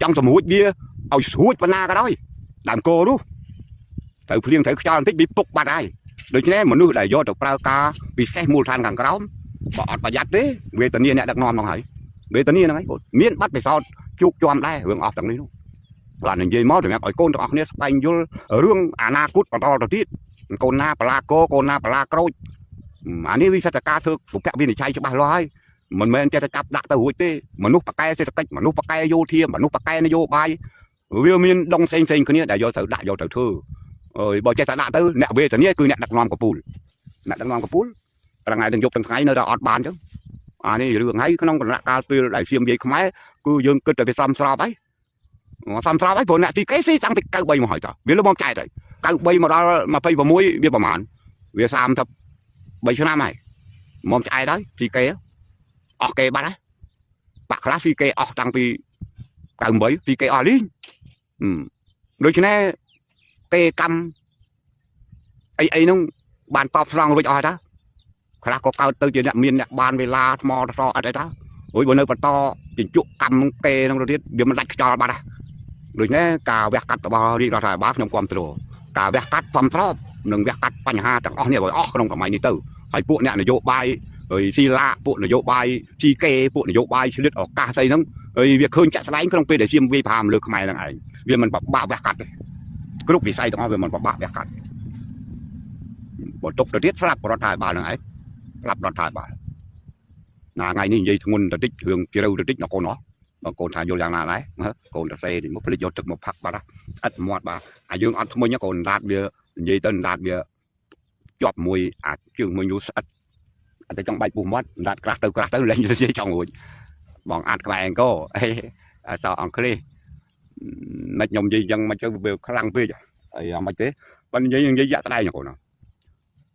ចង់សម្រួចវាឲ្យស្រួចប៉ុណ្ណាក៏ដោយដើមគោនោះត្រូវភ្លៀងត្រូវខ្យល់បន្តិចវាពុកបាត់ហើយដូច្នេះមនុស្សដែលយកទៅប្រើការពិសេសមូលដ្ឋានខាងក្រោមបើអត់ប្រយ័ត្នទេវេទនាអ្នកដឹកនាំហ្នឹងហើយវេទនាហ្នឹងហើយកូនមានបាត់ពិសោធន៍ជួកជាំដែររឿងអស់ទាំងនេះនោះបាទនិយាយមកសម្រាប់ឲ្យកូនទាំងអស់គ្នាស្វែងយល់រឿងអនាគតបន្តទៅទៀតកូនណាបលាកកូនណាបលាក្រូចអានេះវិសិទ្ធការធ្វើសុភវិនិច្ឆ័យច្បាស់លាស់ហើយមិនមែនចេះតែចាប់ដាក់ទៅរួចទេមនុស្សបកែសេដ្ឋកិច្ចមនុស្សបកែយោធាមនុស្សបកែនយោបាយវាមានដងផ្សេងផ្សេងគ្នាដែលយកទៅដាក់យកទៅធ្វើអើយបើចេះតែដាក់ទៅអ្នកវេទនាគឺអ្នកដឹកនាំកពូលអ្នកដឹកនាំកពូលថ្ងៃទាំងយប់ទាំងថ្ងៃនៅតែអត់បានចឹងអានេះរឿងហើយក្នុងគណៈកាលពេលដែលសៀមយាយខ្មែរគឺយើងគិតតែវាសមស្របហើយសមស្របហើយព្រោះអ្នកទីកេស៊ីតាំងពី93មកហើយតើវាលមកចែកហើយ93មកដល់26វាប្រហែលវា33ឆ្នាំហើយមកឆ្អែតហើយស៊ីគេអស់គេបាត់ហើយបាក់ខ្លះស៊ីគេអស់តាំងពី98ស៊ីគេអស់លីងដូច្នេះគេកម្មអីអីហ្នឹងបានតបស្នងរួចអស់ហើយតាខ្លះក៏កើតទៅជាអ្នកមានអ្នកបានវេលាថ្មសអត់អីតារួចបើនៅបន្តជញ្ជក់កម្មគេហ្នឹងទៅទៀតវាមិនដាច់ខ្យល់បាត់ហ่ะដូច្នេះការវះកាត់របស់រាជរដ្ឋាភិបាលខ្ញុំគ្រប់គ្រងការវះកាត់សំស្របនិងវះកាត់បញ្ហាទាំងអស់នេះឲ្យអស់ក្នុងសម័យនេះទៅហើយពួកអ្នកនយោបាយហើយស៊ីឡាពួកនយោបាយជីកេពួកនយោបាយឆ្លៀតឱកាសស្អីហ្នឹងហើយវាឃើញចាក់ស្ដែងក្នុងពេលដែលជាមវាយប្រហារលើខ្មែរហ្នឹងឯងវាមិនពិបាកវះកាត់ទេគ្រប់វិស័យទាំងអស់វាមិនពិបាកវះកាត់បើទុកទៅទៀតស្លាប់រដ្ឋាភិបាលហ្នឹងឯងស្លាប់រដ្ឋាភិបាលណាថ្ងៃនេះនិយាយធ្ងន់ទៅតិចរឿងជ្រៅទៅតិចដល់កូនអស់បងកូនថាយល់យ៉ាងណាដែរកូនតសេនេះមកភ្លេចយកទឹកមកផឹកបាត់ស្អិតមាត់បាទអាយើងអត់ថ្មិញកូនដាតវានិយាយទៅដាតវាជាប់មួយអាជើងមួយយូស្អិតអត់តែចង់បាច់ពុះមាត់ដាតក្រាស់ទៅក្រាស់ទៅលែងនិយាយចង់រួចបងអាត់ក្បែរអង្គអេអសអង់គ្លេសមិនខ្ញុំនិយាយយ៉ាងមិនទៅវាខ្លាំងពេកអីអត់មិនទេបើនិយាយនិយាយយ៉ាក់ស្ដែងកូន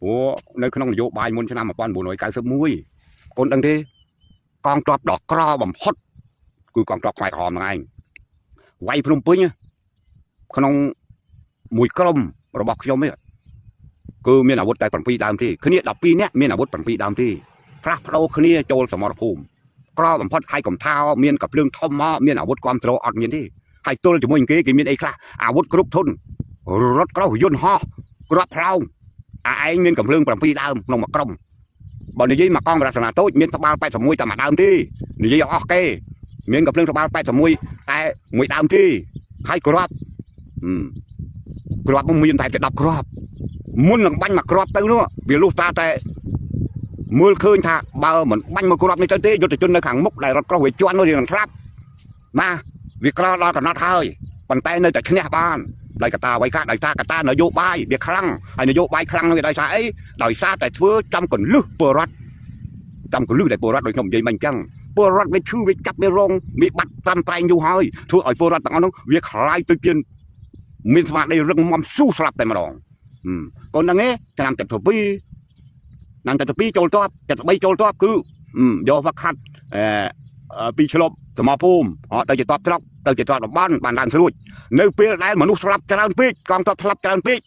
ព្រោះនៅក្នុងនយោបាយមុនឆ្នាំ1991កូនដឹងទេកងទ័ពដ៏ក្របំផុតគឺកងទ័ពខ្មែរក្រហមហ្នឹងឯងវាយភ្នំពេញក្នុងមួយក្រុមរបស់ខ្ញុំនេះគឺមានអាវុធតែ7ដើមទេគ្នា12នាក់មានអាវុធ7ដើមទេផ្លាស់ប្ដូរគ្នាចូលសមរភូមិក្របំផុតហើយកុំថាមានកាភ្លើងធំមកមានអាវុធគ្រប់ត្រូលអត់មានទេហើយទល់ជាមួយគេគេមានអីខ្លះអាវុធគ្រប់ធុនរថក្រោះយន្តហោះគ្រាប់ផ្លោងអាឯងមានកំភ្លើង7ដើមក្នុងមួយក្រុមបើនិយាយមកកងរចនាតូចមានត្បាល់81តែមួយដើមទេនិយាយអស់គេមានកំភ្លើងត្បាល់81តែមួយដើមទេហើយគ្រាប់គ្រាប់មានតែ10គ្រាប់មុននឹងបាញ់មួយគ្រាប់ទៅនោះវាលុះតាតែមើលឃើញថាបើមិនបាញ់មួយគ្រាប់នេះទៅទេយុទ្ធជននៅខាងមុខដែលរត់ក្រោះវាជន់នោះវានឹងស្លាប់ណាវាក្រដល់កំណត់ហើយប៉ុន្តែនៅតែឈ្នះបានដោយកតាអ្វីខ្លះដោយសារកតានយោបាយវាខ្លាំងហើយនយោបាយខ្លាំងនោះវាដោយសារអីដោយសារតែធ្វើចំកលឹះពលរដ្ឋចំកលឹះដែលពលរដ្ឋដូចខ្ញុំនិយាយមកអញ្ចឹងពលរដ្ឋវាឈឺវាចាប់វារងវាបាត់ត្រាំត្រែងយូរហើយធ្វើឲ្យពលរដ្ឋទាំងអស់នោះវាខ្លាយទៅជា មានស្មារតីរឹងមាំស៊ូស្លាប់តែម្ដងកូនហ្នឹងឯងឆ្នាំ72ឆ្នាំ72ចូលទ័ព73ចូលទ័ពគឺយកវឹកហាត់អឺពីឆ្លប់សមរភូមិអត់ទៅជាទ័ពស្រុកទៅជាទ័ពតំបន់បានឡើងស្រួចនៅពេលដែលមនុស្សស្លាប់ច្រើនពេកកងទ័ពស្លាប់ច្រើនពេក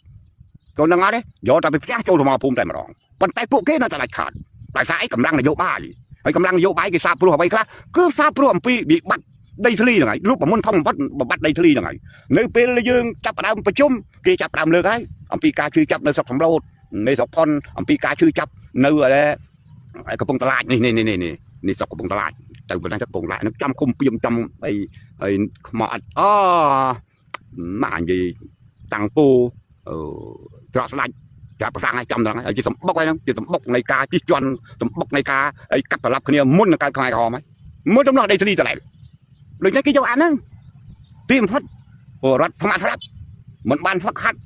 កូនហ្នឹងអត់ទេយកតែពីផ្ទះចូលសមរភូមិតែម្ដងប៉ុន្តែពួកគេនៅតែដាច់ខាតដោយសារអីកម្លាំងនយោបាយហើយកម្លាំងនយោបាយគេសាបព្រោះអ្វីខ្លះគឺសាបព្រោះអំពីវិបត្តិដីធ្លីហ្នឹងហើយរូបមន្តធំបំផុតបំបត្តិដីធ្លីហ្នឹងហើយនៅពេលយើងចាប់ផ្ដើមប្រជុំគេចាប់ផ្ដើមលើកហើយអំពីការឈឺចាប់នៅស្រុកសំឡូតនៃស្រុកផុនអំពីការឈឺចាប់នៅកំពង់ត្លាចនេះនេះនេះនេះនេះស្រុកកំពង់ត្លាចទៅប៉ុណ្ណេះទៅកំពង់ត្លាចហ្នឹងចាំគុំពីមចាំអីអីខ្មោចអូម៉ានិយាយតាំងពូអឺច្រកស្ដាច់ចាប់ប្រសាំងឲ្យចាំដល់ហើយជាសម្បុកហើយហ្នឹងជាសម្បុកនៃការជិះជាន់សម្បុកនៃការអីកាត់ប្រឡាប់គ្នាមុននឹងកើតខ្មែរក្រហមហើយមុនដំណោះដីធ្លីតឡែដូចនេះគេយកអាហ្នឹងទីបំផុតពលរដ្ឋថ្មស្លាប់មិនបានហ្វឹកហាត់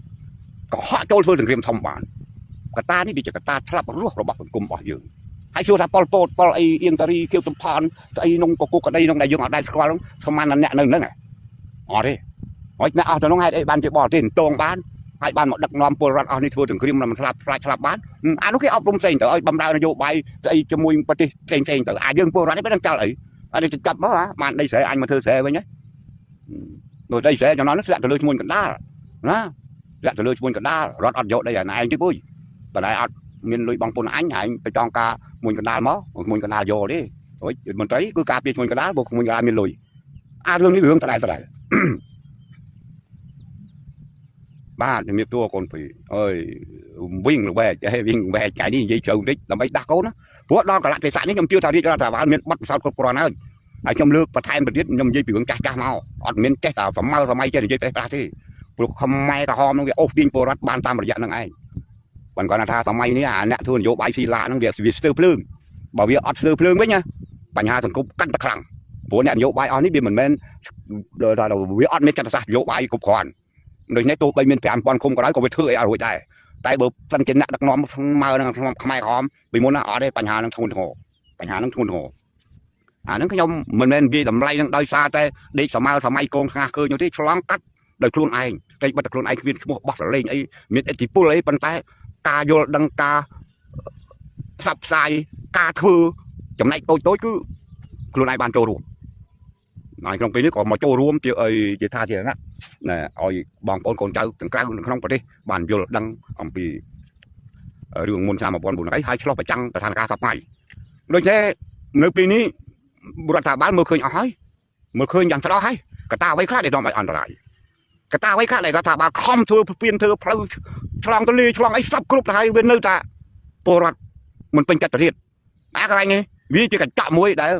កុហកចូលធ្វើសង្គ្រាមធំបានកត្តានេះវាជាកត្តាឆ្លាប់រស់របស់សង្គមរបស់យើងហើយសួរថាប៉ុលពតប៉ុលអីអៀងតារីខៀវសំផនស្អីនងកគុកក្តីនងដែលយើងអត់ដែលស្គាល់ស្មានអ្នកនៅហ្នឹងអត់ទេហើយអ្នកអស់ទៅនោះហេតុអីបានជាបរទេសតងបានហើយបានមកដឹកនាំពលរដ្ឋអស់នេះធ្វើសង្គ្រាមមិនស្លាប់ខ្លាចស្លាប់បានអានោះគេអប់រំផ្សេងទៅឲ្យបំរើនយោបាយស្អីជាមួយប្រទេសផ្សេងផ្សេងទៅអាយើងពលរដ្ឋនេះមិនដឹងចោលអីអានេះចាប់មកបានដីស្រែអញមកធ្វើស្រែវិញហ្នឹងនោះដីស្រែចំណងនោះស្លាក់ទៅលើឈ្មួញកណ្ដាលណាស្លាក់ទៅលើឈ្មួញកណ្ដាលរដ្ឋអត់យកដីអាឯងទេពុយបើតែអត់មានលុយបងពុនអញឯងទៅចង់ការមួយកណ្ដាលមកមួយកណ្ដាលយកទេអូយមន្ត្រីគឺការពារឈ្មួញកណ្ដាលព្រោះឈ្មួញកណ្ដាលមានលុយអារឿងនេះរឿងដដែលដដែលបាទជំរាបសួរកូនពីរអើយវិញល្វែកហេវិញវែកថ្ងៃនេះនិយាយជ្រៅបន្តិចដើម្បីដាស់កូនណាព្រោះដល់កលៈទេសៈនេះខ្ញុំជឿថារាជរដ្ឋាភិបាលមានបទពិសោធន៍គ្រប់គ្រាន់ហើយហើយខ្ញុំលើកបន្ថែមទៅទៀតខ្ញុំនិយាយពីរឿងចាស់ចាស់មកអត់មានចេះតែសម័យសម័យចេះនិយាយប្រេះប្រាស់ទេព្រោះខ្មែរក្រហមនឹងវាអូសទាញពលរដ្ឋបានតាមរយៈនឹងឯងបានគាត់ថាសម័យនេះអាអ្នកធ្វើនយោបាយស៊ីឡាហ្នឹងវាវាស្ទើរភ្លើងបើវាអត់ស្ទើរភ្លើងវិញណាបញ្ហាសង្គមកាន់តែខ្លាំងព្រោះអ្នកនយោបាយអស់នេះវាមិនមែនវាអត់មានចត្តាសាស្ត្រនយោបាយគ្រប់គ្រាន់ដូច្នេះទោះបីមាន5000ឃុំក៏ដោយក៏វាធ្វើអីអត់រួចដែរតែបើសិនជាអ្នកដឹកនាំស្មើនឹងខ្មែរក្រហមពីមុនណាអត់ទេបញ្ហានឹងធ្ងន់ធ្ងរបញ្ហានឹងធ្ងន់ធ្ងរអាហ្នឹងខ្ញុំមិនមែនវាតម្លៃនឹងដោយសារតែដេកសម័យសម័យកងស្ងាស់ឃើញនោះទេឆ្លងកាត់ដោយខ្លួនឯងតែបិទតែខ្លួនឯងគ្មានឈ្មោះបោះសលេងអីមានឥទ្ធិពលអីប៉ុន្តែការយល់ដឹងការផ្សព្វផ្សាយការធ្វើចំណែកតូចតូចគឺខ្លួនឯងបានចូលរួមហើយក្នុងពេលនេះក៏មកចូលរួមជាអីជាថាជាណាណែឲ្យបងប្អូនកូនចៅទាំងក្រៅនិងក្នុងប្រទេសបានយល់ដឹងអំពីរឿងមុនឆ្នាំ1900ហើយឆ្លោះប្រចាំងស្ថានភាពសប្តាហ៍ដូច្នេះនៅពេលនេះរដ្ឋាភិបាលមើលឃើញអស់ហើយមើលឃើញយ៉ាងច្បាស់ហើយកត្តាអ្វីខ្លះដែលនាំឲ្យអន្តរាយកត្តាអ្វីខ្លះដែលរដ្ឋាភិបាលខំធ្វើពៀនធ្វើផ្លូវឆ្លងទលេឆ្លងអីសពគ្រប់ទៅហើយវានៅតែពលរដ្ឋមិនពេញចិត្តទៅទៀតអាកន្លែងនេះវាជាកញ្ចក់មួយដែល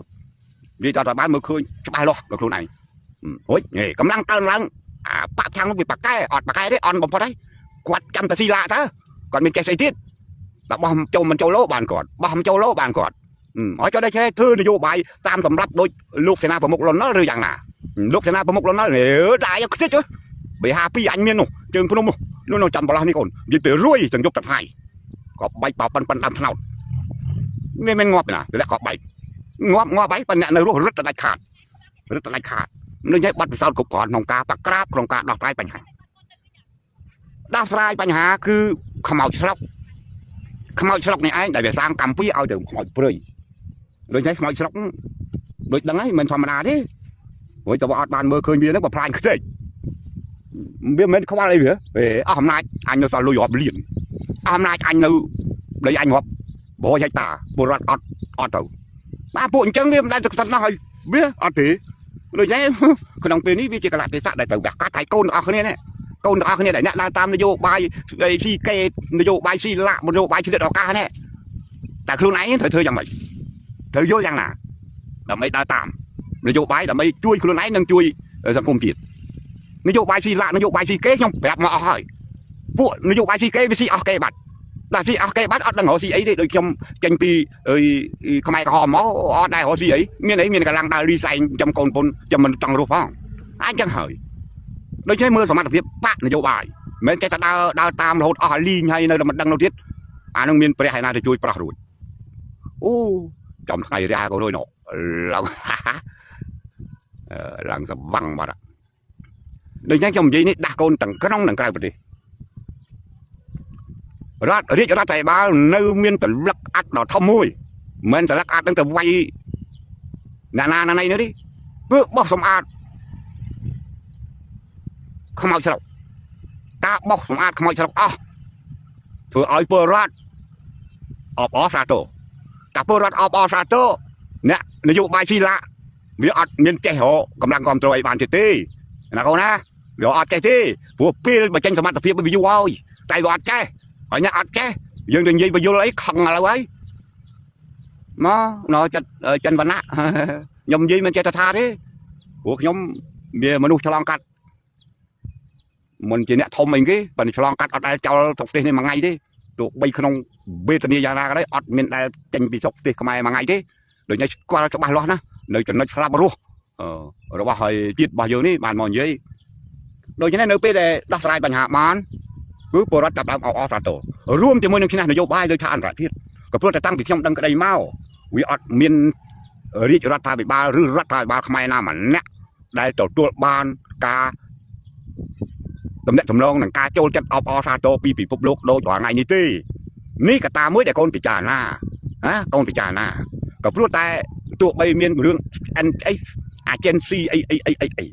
វារដ្ឋាភិបាលមើលឃើញច្បាស់លាស់ដល់ខ្លួនឯងហូចកម្លាំងកើនឡើងអាបាក់ខាងនោះវាប៉ាកែអត់ប៉ាកែទេអន់បំផុតហើយគាត់ចាំតែស៊ីឡាតើគាត់មានចេះស្អីទៀតតែបោះចូលមិនចូលលោបានគាត់បោះមិនចូលលោបានគាត់ហើយចុះដែរចេះធ្វើនយោបាយតាមសម្រាប់ដូចលោកសេនាប្រមុខលន់ណុលឬយ៉ាងណាលោកសេនាប្រមុខលន់ណុលអឺដៃខ្ទេចបេហាពីអញមាននោះជើងភ្នំនោះនោះចាំប្រឡោះនេះកូននិយាយទៅរួយទាំងយប់ទាំងថ្ងៃក៏បែកបប៉ិនប៉ិនដើមថ្នោតមានមិនងាប់ណាទម្លាក់ក៏បែកងាប់ងាប់ហើយប៉ុន្តែអ្នកនៅរស់រឹតតែដាច់ខាតរឹតតែដាច់ខាតនឹងឲ្យបាត់ពិសោធន៍គ្រប់គ្រាន់ក្នុងការប្រក្រាបក្នុងការដោះស្រាយបញ្ហាដោះស្រាយបញ្ហាគឺខ្មោចស្រុកខ្មោចស្រុកនេះឯងដែលវាសាងកម្ពុជាឲ្យទៅខ្មោចព្រៃដូចនេះខ្មោចស្រុកដូចដឹងហើយមិនធម្មតាទេព្រោះតើអត់បានមើលឃើញវាហ្នឹងបើផ្លាញខ្ទេចវាមិនមែនខ្វល់អីវាហេអស់អំណាចអញនៅសល់លុយរាប់លានអស់អំណាចអញនៅដីអញរាប់100ហិកតាពលរដ្ឋអត់អត់ទៅបាទពួកអញ្ចឹងវាមិនដែលទៅខ្សិតណោះហើយវាអត់ទេដូចនេះក្នុងពេលនេះវាជាកលៈទេសៈដែលត្រូវវះកាត់ហើយកូនទាំងអស់គ្នានេះកូនទាំងអស់គ្នាដែលអ្នកដើរតាមនយោបាយស៊ីកេនយោបាយស៊ីលាក់នយោបាយឆ្លៀតឱកាសនេះតែខ្លួនឯងត្រូវធ្វើយ៉ាងម៉េចត្រូវយល់យ៉ាងណាដើម្បីដើរតាមនយោបាយដើម្បីជួយខ្លួនឯងនិងជួយសង្គមជាតិនយោបាយស៊ីលាក់នយោបាយស៊ីកេខ្ញុំប្រាប់មកអស់ហើយពួកនយោបាយស៊ីកេវាស៊ីអស់កេបាត់ដល់ស៊ីអស់កេបាត់អត់ដឹងរកស៊ីអីទេដូចខ្ញុំចេញពីខ្មែរក្រហមមកអត់ដែររកស៊ីអីមានអីមានកម្លាំងដើរលីសែងចំកូនពុនចាំមិនចង់រស់ផងអញចឹងហើយដូច្នេះមើលសមត្ថភាពបកនយោបាយមិនចេះតែដើរដើរតាមរហូតអស់លីងហើយនៅតែមិនដឹងនោះទៀតអានឹងមានព្រះឯណាទៅជួយប្រោះរួចអូចំថ្ងៃរះក៏រួចនោះឡើងឡើងសវាំងបាត់ ដូច្នេះខ្ញុំនិយាយនេះដាស់កូនទាំងក្នុងនិងក្រៅប្រទេសរដ្ឋរាជរដ្ឋាភិបាលនៅមានតលឹកអាត់ដ៏ធំមួយមិនតលឹកអាត់នឹងទៅវាយណាណាណាណីនេះគឺបោះសម្អាតខ្មោចស្រុកការបោះសម្អាតខ្មោចស្រុកអស់ធ្វើឲ្យពលរដ្ឋអបអរសាទរតែពលរដ្ឋអបអរសាទរអ្នកនយោបាយស៊ីឡាវាអត់មានចេះរកកម្លាំងគ្រប់គ្រងអីបានទៀតទេណាកូនណាវាអត់ចេះទេព្រោះពេលបញ្ចេញសមត្ថភាពវាយូរហើយតែវាអត់ចេះហើយអ្នកអត់ចេះយើងទៅនិយាយបញ្យលអីខឹងឥឡូវហើយមកណចិត្តចិនវណ្ណៈខ្ញុំនិយាយមិនចេះតែថាទេព្រោះខ្ញុំវាមនុស្សឆ្លងកាត់មិនជាអ្នកធំអីគេប៉ុន្តែឆ្លងកាត់អត់ដែលចោលស្រុកទេសនេះមួយថ្ងៃទេទោះបីក្នុងវេទនាយ៉ាងណាក៏ដោយអត់មានដែលចេញពីស្រុកទេសខ្មែរមួយថ្ងៃទេដូច្នេះស្គាល់ច្បាស់លាស់ណាស់នៅចំណុចស្លាប់រស់របស់ហើយជាតិរបស់យើងនេះបានមកនិយាយដូច្នេះនៅពេលដែលដោះស្រាយបញ្ហាបានគឺពលរដ្ឋចាប់ដើមអបអរសាទររួមជាមួយនឹងឈ្នះនយោបាយដោយថាអន្តរជាតិក៏ព្រោះតែតាំងពីខ្ញុំដឹងក្តីមកវាអត់មានរាជរដ្ឋាភិបាលឬរដ្ឋាភិបាលខ្មែរណាម្នាក់ដែលទទួលបានការតំណាក់តំណងនឹងការចូលចិត្តអបអរសាទរពីពិភពលោកដូចរាល់ថ្ងៃនេះទេនេះកត្តាមួយដែលកូនពិចារណាណាកូនពិចារណាក៏ព្រោះតែទោះបីមានរឿងអី agency អីអីអីអីអី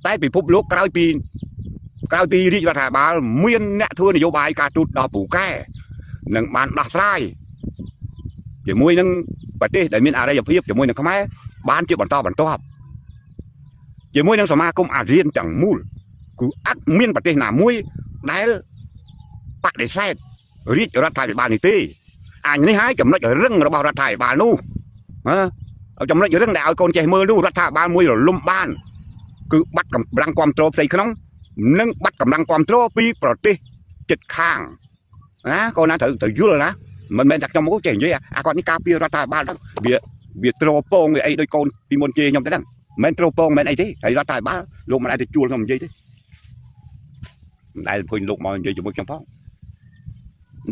តែពិភពលោកក្រោយពីក្រោយពីរាជរដ្ឋាភិបាលមានអ្នកធ្វើនយោបាយការទូតដល់ពូកែនឹងបានដោះស្រាយជាមួយនឹងប្រទេសដែលមានអរិយភាពជាមួយនឹងខ្មែរបានជាបន្តបន្ទាប់ជាមួយនឹងសមាគមអាស៊ានទាំងមូលគឺអត់មានប្រទេសណាមួយដែលបដិសេធរាជរដ្ឋាភិបាលនេះទេអញនេះហើយចំណុចរឹងរបស់រដ្ឋាភិបាលនោះហ៎ចំណុចរឹងដែលឲ្យកូនចេះមើលនោះរដ្ឋាភិបាលមួយរលំបានគឺបាត់កម្លាំងគ្រប់គ្រងផ្ទៃក្នុងនិងបាត់កម្លាំងគ្រប់គ្រងពីប្រទេសជិតខាងណាកូនណាត្រូវត្រូវយល់ណាមិនមែនតែខ្ញុំមកចេះនិយាយអាគាត់នេះការពាររដ្ឋាភិបាលហ្នឹងវាវាត្រពងវាអីដូចកូនពីមុនជេរខ្ញុំទៅហ្នឹងមិនមែនត្រពងមិនមែនអីទេហើយរដ្ឋាភិបាលលោកមិនអាចទៅជួលខ្ញុំនិយាយទេមិនដែលឃើញលោកមកនិយាយជាមួយខ្ញុំផង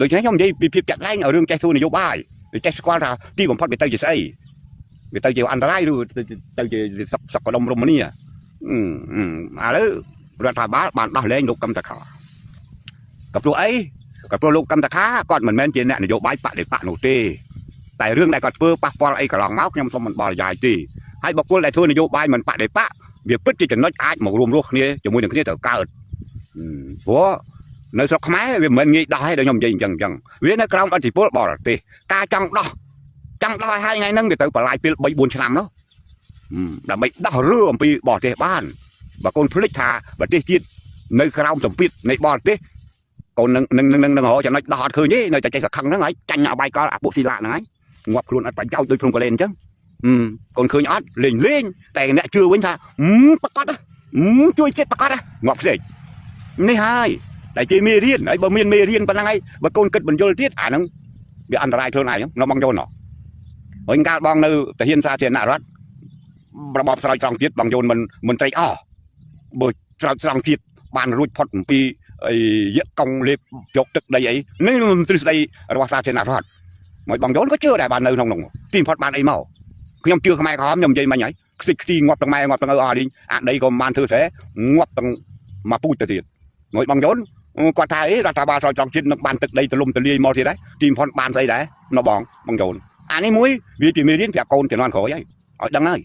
ដូច្នេះខ្ញុំនិយាយពីភាពចាក់ដែងឲ្យរឿងចេះធ្វើនយោបាយវាចេះស្គាល់ថាទីបំផុតវាទៅជាស្អីវាទៅជាអន្តរាយឬទៅជាសុកសុកដុំរមនាឥឡូវរដ្ឋាភិបាលបានដោះលែងលោកកឹមតខាក៏ព្រោះអីក៏ព្រោះលោកកឹមតខាគាត់មិនមែនជាអ្នកនយោបាយបដិបកនោះទេតែរឿងដែលគាត់ធ្វើប៉ះពាល់អីកន្លងមកខ្ញុំសូមមិនបរិយាយទេហើយបុគ្គលដែលធ្វើនយោបាយមិនបដិបកវាពិតជាចំណុចអាចមករួមរស់គ្នាជាមួយនឹងគ្នាត្រូវកើតព្រោះនៅស្រុកខ្មែរវាមិនមែនងាយដោះទេដូចខ្ញុំនិយាយអញ្ចឹងអញ្ចឹងវានៅក្រោមឥទ្ធិពលបរទេសការចង់ដោះចង់ដោះឲ្យហើយថ្ងៃហ្នឹងវាត្រូវបលាយពេល3 4ឆ្នាំនោះដើម្បីដោះរឿងអំពីបរទេសបានបើកូនភ្លេចថាប្រទេសជាតិនៅក្រោមសម្ពាធនៃបរទេសកូននឹងនឹងនឹងនឹងរកចំណុចដោះអត់ឃើញទេនៅតែចេះសខឹងហ្នឹងហើយចាញ់អបាយកលអាពួកស៊ីឡាហ្នឹងហើយងាប់ខ្លួនអត់ប្រយោជន៍ដូចភ្នំកលែនអញ្ចឹងកូនឃើញអត់លេងលេងតែអ្នកជឿវិញថាប្រកាសជួយចិត្តប្រកាសងាប់ផ្សេងនេះហើយតែជាមេរៀនហើយបើមានមេរៀនប៉ុណ្ណឹងហើយបើកូនគិតបញ្យលទៀតអាហ្នឹងវាអន្តរាយខ្លួនឯងនៅបងយល់ណោះហើយកាលបងនៅទាហានសាធារណរដ្ឋរបបស្រោចស្រង់ទៀតបងយល់មិនមិនត្រេកអរបើស្រោចស្រង់ទៀតបានរួចផុតអំពីអីយៈកង់លេបយកទឹកដីអីនេះទ្រឹស្ដីរបស់សាធារណរដ្ឋមកបងយល់ក៏ជឿដែរបាននៅក្នុងនោះទីបំផុតបានអីមកខ្ញុំជឿខ្មែរក្រហមខ្ញុំនិយាយមិញហើយខ្ទេចខ្ទីងាប់ទាំងម៉ែងាប់ទាំងឪអស់លីងអាដីក៏មិនបានធ្វើស្រែងាប់ទាំងមកពូជទៅទៀតងួយបងយល់គាត់ថាអីរដ្ឋាភិបាលស្រោចស្រង់ជាតិនឹងបានទឹកដីទលំទលាយមកទៀតដែរទីបំផុតបានស្អីដែរនៅបងបងយល់អានេះមួយវាជាមេរៀនប្រាប់កូនជំនាន់ក្រោយហើយឲ្យដឹងហើយ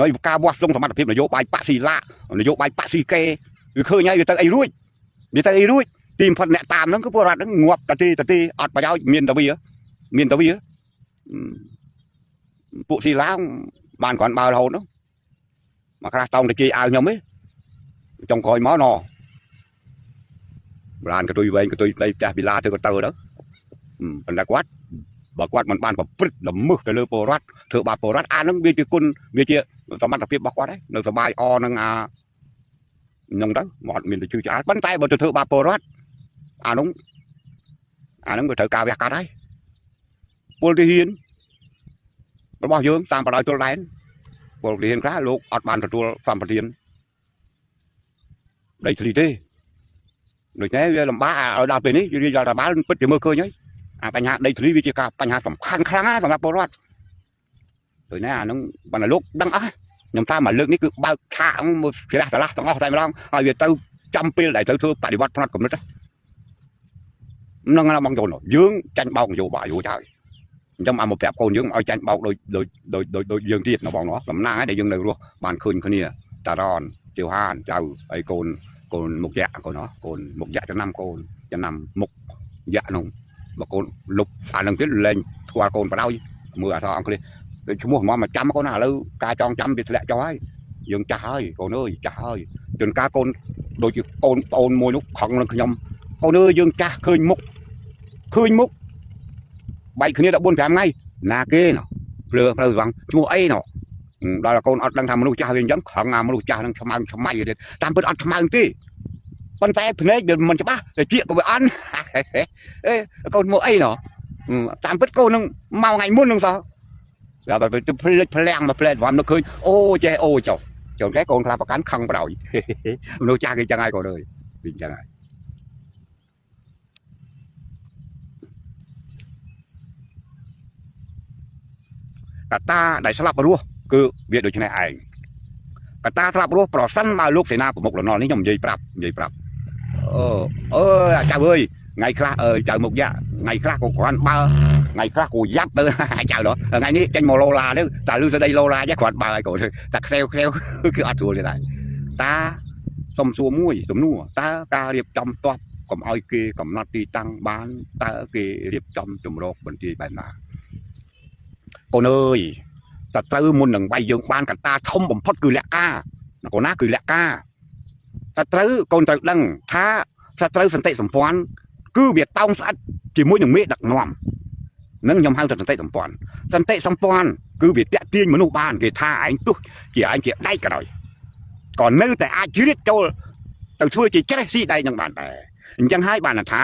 នៅការវាស់ស្ទង់សមត្ថភាពនយោបាយបាក់ស៊ីឡានយោបាយបាក់ស៊ីកេវាឃើញហើយវាទៅអីរួចវាទៅអីរួចទីបំផុតអ្នកតាមហ្នឹងគឺពលរដ្ឋហ្នឹងងាប់តាទីតាទីអត់ប្រយោជន៍មានតែវាមានតែវាពួកស៊ីឡាបានគ្រាន់បើរហូតនោះមកខ្លះតោងទៅជេរអាវខ្ញុំឯងចុងក្រោយមកណឡានកតុយវែងកតុយផ្ទៃផ្ទះវិឡាទៅក៏ទៅទៅប៉ុន្តែគាត់បើគាត់មិនបានប្រព្រឹត្តល្មើសទៅលើពលរដ្ឋធ្វើបាបពលរដ្ឋអាហ្នឹងវាជាគុណវាជាសមត្ថភាពរបស់គាត់ហើយនៅសបាយអនឹងអាហ្នឹងទៅមកអត់មានទៅជឿឆ្អាលប៉ុន្តែបើទៅធ្វើបាបពលរដ្ឋអានោះអាហ្នឹងវាត្រូវការវះកាត់ហើយពលទាហានរបស់យើងតាមបដ ாய் ទល់ដែនពលទាហានខ្លះលោកអត់បានទទួលសម្បទានដីធ្លីទេដូច្នេះវាលំបាកឲ្យដល់ពេលនេះរាជរដ្ឋាភិបាលពិតជាមើលឃើញហើយអាបញ្ហាដីធ្លីវាជាការបញ្ហាសំខាន់ខ្លាំងណាស់សម្រាប់ពលរដ្ឋដូច្នេះអាហ្នឹងបណ្ណាលោកដឹងអស់ ខ្ញុំថាមកលើកនេះគឺបើកឆាកមួយច្រាស់ត្រឡះទាំងអស់តែម្ដងហើយវាទៅចំពេលដែលត្រូវធ្វើបដិវត្តផ្នត់គំនិតហ្នឹងណាបងប្អូនយើងចាញ់បោកនយោបាយរួចហើយអញ្ចឹងឲ្យមកប្រាប់កូនយើងឲ្យចាញ់បោកដូចដូចដូចដូចដូចយើងទៀតណាបងណោះតំណាងហើយដែលយើងនៅរស់បានឃើញគ្នាតារនជាវហានចៅហើយកូនកូនមុខយៈកូនណោះកូនមុខយៈចំណាំកូនចំណាំមុខយៈនោះបើកូនលុបអានឹងទៀតលែងស្គាល់កូនបដ ாய் មើលអក្សរអង់គ្លេសឈ្មោះមកមកចាំកូនណាឥឡូវការចងចាំវាធ្លាក់ចុះហើយយើងចាស់ហើយកូនអើយចាស់ហើយជួនកាលកូនដូចជាកូនប្អូនមួយនោះខឹងនឹងខ្ញុំកូនអើយយើងចាស់ឃើញមុខឃើញមុខបែកគ្នាដល់4 5ថ្ងៃណាគេណោះភ្លើផ្លូវវ៉ាំងឈ្មោះអីណោះដល់កូនអត់ដឹងថាមនុស្សចាស់វាអញ្ចឹងខឹងអាមនុស្សចាស់នឹងឆ្មើងឆ្មៃទៀតតាមពិតអត់ឆ្មើងទេប៉ុន្តែភ្នែកវាមិនច្បាស់តែជាក៏វាអន់អេកូនមកអីណោះតាមពិតកូននឹងមកថ្ងៃមុននឹងសោះដល់ទៅភ្លេចភ្លាំងមកផ្លែតវ៉ាំនឹកឃើញអូចេះអូចុះចូលកែកូនខ្លះប្រកាន់ខឹងប្រោយមនុស្សចាស់គេចឹងហើយកូនអើយវាអញ្ចឹងហើយ កត្តាដែលស្លាប់រស់គឺវាដូចនេះឯងកត្តាស្លាប់រស់ប្រសិនបើលោកសេនាប្រមុខលណនេះខ្ញុំនិយាយប្រាប់និយាយប្រាប់អឺអើយអាចៅអើយថ្ងៃខ្លះអើយចៅមុខយ៉ាថ្ងៃខ្លះក៏គ្រាន់បើថ្ងៃខ្លះក៏យ៉ាប់ទៅអាចៅដល់ថ្ងៃនេះចេញមកឡូឡាទៅតែលឺស្ដីឡូឡាចេះគ្រាន់បើឲ្យកូនតែខ្សែវខ្សែវគឺអត់ស្រួលទេដែរតាសុំសួរមួយសំណួរតើការរៀបចំទ័ពកុំឲ្យគេកំណត់ទីតាំងបានតើគេរៀបចំជំរកបន្ទាយបែបណាកូនអើយ សត្រូវមុននឹងវាយយើងបានកត្តាធំបំផុតគឺលក្ខការកូនណាគឺលក្ខការសត្រូវកូនត្រូវដឹងថាសត្រូវសន្តិសម្ព័ន្ធគឺវាតោងស្អិតជាមួយនឹងមេដឹកនាំនឹងខ្ញុំហៅថាសន្តិសម្ព័ន្ធសន្តិសម្ព័ន្ធគឺវាតាក់ទាញមនុស្សបានគេថាឯងទោះជាឯងជាដែកក៏ដោយក៏នៅតែអាចជ្រៀតចូលទៅធ្វើជាច្រេះស៊ីដែកនឹងបានដែរអញ្ចឹងហើយបានថា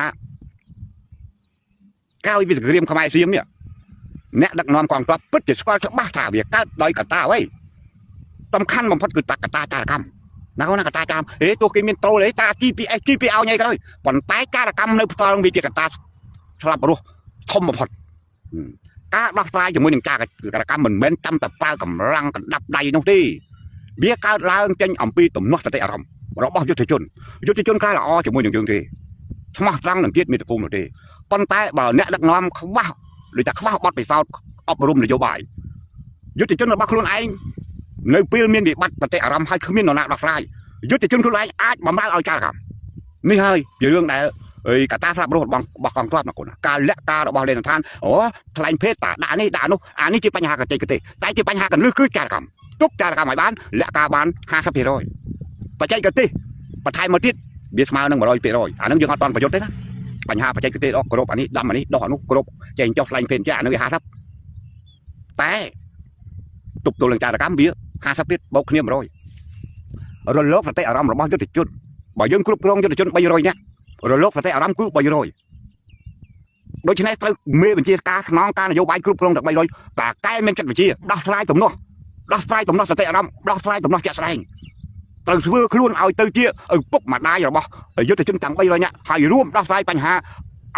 ក្រោយពីសង្គ្រាមខ្មែរសៀមនេះអ្នកដឹកនាំកងទ័ពពិតជាស្គាល់ច្បាស់ថាវាកើតដោយកត្តាអ្វី សំខាន់បំផុតគឺតកតាចារកម្មណាកូនណាកតាចារហេទោះគេមានត្រូលអីតា GPS GPS ញ៉ៃក៏ដោយប៉ុន្តែចារកម្មនៅផ្ទាល់វាជាកតាស្លាប់រស់ធំបំផុតការដោះស្រាយជាមួយនឹងចារកម្មមិនមែនចាំតែប្រើកម្លាំងកណ្ដាប់ដៃនោះទេវាកើតឡើងចេញអំពីទំនាស់សតិអារម្មណ៍របស់យុទ្ធជនយុទ្ធជនខ្លះល្អជាមួយនឹងយើងទេស្មោះត្រង់នឹងជាតិមាតុភូមិនោះទេប៉ុន្តែបើអ្នកដឹកនាំខ្វះដូចតែខ្វះបទពិសោធន៍អប់រំនយោបាយយុទ្ធជនរបស់ខ្លួនឯង នៅពេលមានវិបត្តិប្រតិអារម្មណ៍ហើយគ្មាននរណាដោះស្រាយយុទ្ធជនខ្លួនឯងអាចបំរើឲ្យចារកម្មនេះហើយជារឿងដែលអីកតាស្លាប់រស់របស់របស់កងទ័ពណាកូនការលាក់ការរបស់លេនឋានអូថ្លែងភេទតាដាក់នេះដាក់នោះអានេះជាបញ្ហាកតិកទេសតែជាបញ្ហាកលឹះគឺចារកម្មទុកចារកម្មឲ្យបានលាក់ការបាន50%បច្ចេកទេសបន្ថែមមកទៀតវាស្មើនឹង100%អានឹងយើងអត់តន់ប្រយុទ្ធទេណាបញ្ហាបច្ចេកទេសអស់គ្រប់អានេះដាំអានេះដោះអានោះគ្រប់ចេញចុះថ្លែងភេទចាអានឹងវា50តែទប់ទល់នឹងចារកម្មវា 50ទៀតបូកគ្នា100រលកសតិអារម្មណ៍របស់យុទ្ធជនបើយើងគ្រប់គ្រងយុទ្ធជន300នាក់រលកសតិអារម្មណ៍គឺ300ដូច្នេះត្រូវមេបញ្ជាការស្នងការនយោបាយគ្រប់គ្រងទាំង300តាកែមានចិត្តវិជាដោះស្រាយទំនាស់ដោះស្រាយទំនាស់សតិអារម្មណ៍ដោះស្រាយទំនាស់ជាក់ស្ដែងត្រូវធ្វើខ្លួនឲ្យទៅជាឪពុកម្ដាយរបស់យុទ្ធជនទាំង300នាក់ហើយរួមដោះស្រាយបញ្ហា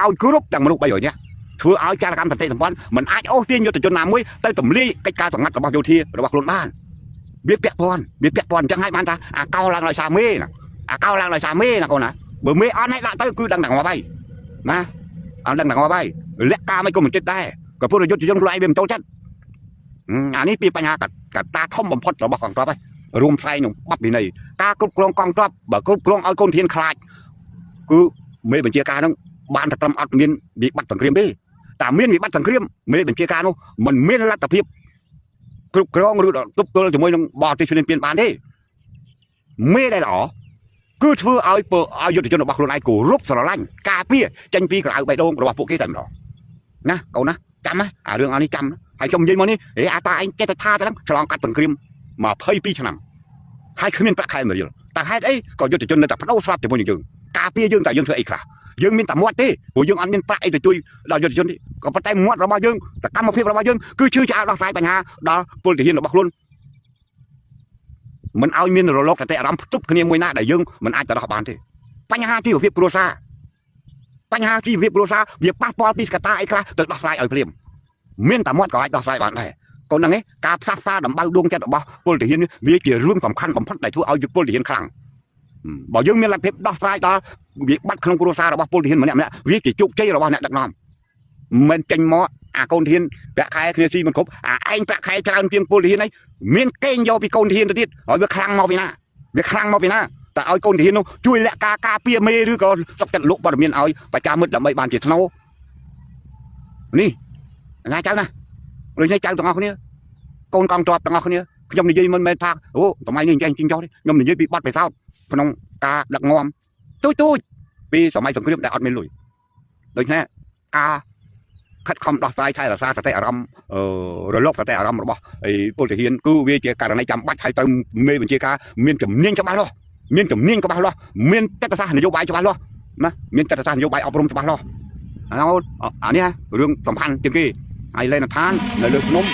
ឲ្យគ្រប់ទាំងមនុស្ស300នាក់ធ្វើឲ្យចារកម្មសន្តិសម្ព័ន្ធមិនអាចអូសទាញយុទ្ធជនណាមួយទៅទម្លាយកិច្ចការសម្ងាត់របស់យោធារបស់ខ្លួនបាន វាពាក់ព័ន្ធវាពាក់ព័ន្ធអញ្ចឹងហើយបានថាអាកោឡើងដោយសារមេណាអាកោឡើងដោយសារមេណាកូនណាបើមេអត់ឲ្យដាក់ទៅគឺដឹងតែងាប់ហើយណាអត់ដឹងតែងាប់ហើយលាក់ការមិនក៏មិនចិត្តដែរក៏ព្រោះយុទ្ធជនខ្លួនឯងវាមិនចូលចិត្តអានេះពីបញ្ហាកត្តាធំបំផុតរបស់កងទ័ពហើយរួមផ្នែកនឹងបាត់វិន័យការគ្រប់គ្រងកងទ័ពបើគ្រប់គ្រងឲ្យកូនធានខ្លាចគឺមេបញ្ជាការនឹងបានតែត្រឹមអត់មានវិបត្តិសង្គ្រាមទេតែមានវិបត្តិសង្គ្រាមមេបញ្ជាការនោះមិនមានលទ្ធភាព គ្រប់គ្រងឬទប់ទល់ជាមួយនឹងបរទេសឈ្លានពានបានទេមេដែលល្អគឺធ្វើឲ្យពើឲ្យយុទ្ធជនរបស់ខ្លួនឯងគោរពស្រឡាញ់ការពារចេញពីក្រៅបេះដូងរបស់ពួកគេតែម្ដងណាកូនណាចាំណាអារឿងអស់នេះចាំហើយខ្ញុំនិយាយមកនេះហេអាតាឯងចេះតែថាទៅហ្នឹងឆ្លងកាត់សង្គ្រាម22ឆ្នាំហើយគ្មានប្រាក់ខែមួយរៀលតែហេតុអីក៏យុទ្ធជននៅតែបដូរស្លាប់ជាមួយនឹងយើងការពារយើងតែយើងធ្វើអីខ្លះយើងមានតែមាត់ទេព្រោះយើងអត់មានប្រាក់អីទៅជួយដល់យុទ្ធជនទេក៏ប៉ុន្តែមាត់របស់យើងសកម្មភាពរបស់យើងគឺជឿឆ្អាលដោះស្រាយបញ្ហាដល់ពលទាហានរបស់ខ្លួន មិនឲ្យមានរលកសតិអារម្មណ៍ផ្ទប់គ្នាមួយណាដែលយើងមិនអាចទៅដោះបានទេបញ្ហាជីវភាពគ្រួសារបញ្ហាជីវភាពគ្រួសារវាប៉ះពាល់ពីកត្តាអីខ្លះទៅដោះស្រាយឲ្យភ្លាមមានតែមាត់ក៏អាចដោះស្រាយបានដែរ កូនហ្នឹងឯងការផ្សះផ្សាដំបៅដួងចិត្តរបស់ពលទាហាននេះវាជារឿងសំខាន់បំផុតដែលធ្វើឲ្យពលទាហានខ្លាំងបើយើងមានលទ្ធភាពដោះស្រាយដល់វិបត្តិក្នុងគ្រួសាររបស់ពលទាហានម្នាក់ម្នាក់វាជាជោគជ័យរបស់អ្នកដឹកនាំមិនចេញមកអាកូនធានប្រាក់ខែគ្នាស៊ីមិនគ្រប់អាឯងប្រាក់ខែច្រើនជាងពលទាហានអីមានកេងយកពីកូនធានទៅទៀតហើយវាខ្លាំងមកពីណាវាខ្លាំងមកពីណាតែឲ្យកូនធាននោះជួយលាក់ការការពារមេឬក៏សុកចិត្តលុកព័ត៌មានឲ្យបច្ចាមិត្តដើម្បីបានជាស្នូនេះណាចៅណាដូចនេះចៅទាំងអស់គ្នាកូនកងទ័ពទាំងអស់គ្នាខ្ញុំនិយាយមិនមែនថាអូសម័យនេះចេះជីងចោះទេខ្ញុំនិយាយពីបទពិសោធន៍ក្នុងការដឹកនាំទូចទូចពីសម័យសង្គ្រាមដែលអត់មានលុយដូច្នេះការខិតខំដោះស្រាយថែរក្សាសតិអារម្មណ៍រលកសតិអារម្មណ៍របស់ឯពលទាហានគឺវាជាករណីចាំបាច់ហើយត្រូវមេបញ្ជាការមានជំនាញច្បាស់លាស់មានជំនាញច្បាស់លាស់មានចិត្តសាស្ត្រនយោបាយច្បាស់លាស់ណាមានចិត្តសាស្ត្រនយោបាយអប់រំច្បាស់លាស់អានេះរឿងសំខាន់ជាងគេហើយលេនដ្ឋាននៅលើភ្នំ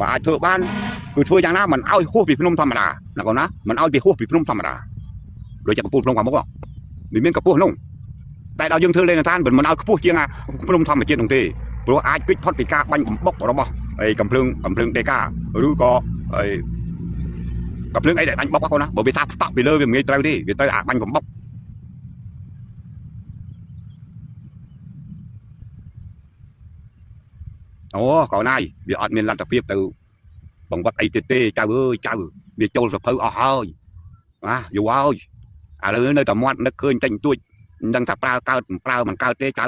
បើអាចធ្វើបានគឺធ្វើយ៉ាងណាមិនឲ្យហួសពីភ្នំធម្មតាណាកូនណាមិនឲ្យពីហួសពីភ្នំធម្មតាដូចជាកំពូលភ្នំខាងមុខវាមានកម្ពស់នោះតែដល់យើងធ្វើលេនដ្ឋានមិនឲ្យខ្ពស់ជាងភ្នំធម្មជាតិនោះទេព្រោះអាចគិតផុតពីការបាញ់បំបុករបស់អីកំភ្លើងកំភ្លើងដេកាឬក៏អីកំភ្លើងអីដែលបាញ់បុកកូនណាបើវាថាផ្តក់ពីលើវាមិនងាយត្រូវទេវាត្រូវអាបាញ់បំបុកអូកូនណាយវាអត់មានលទ្ធភាពទៅបង្វឹកអីទៀតទេចៅអើយចៅវាចូលសភៅអស់ហើយណាយូរហើយឥឡូវនៅតែមាត់នឹកឃើញតិចតួចមិនដឹងថាប្រើកើតមិនប្រើមិនកើតទេចៅ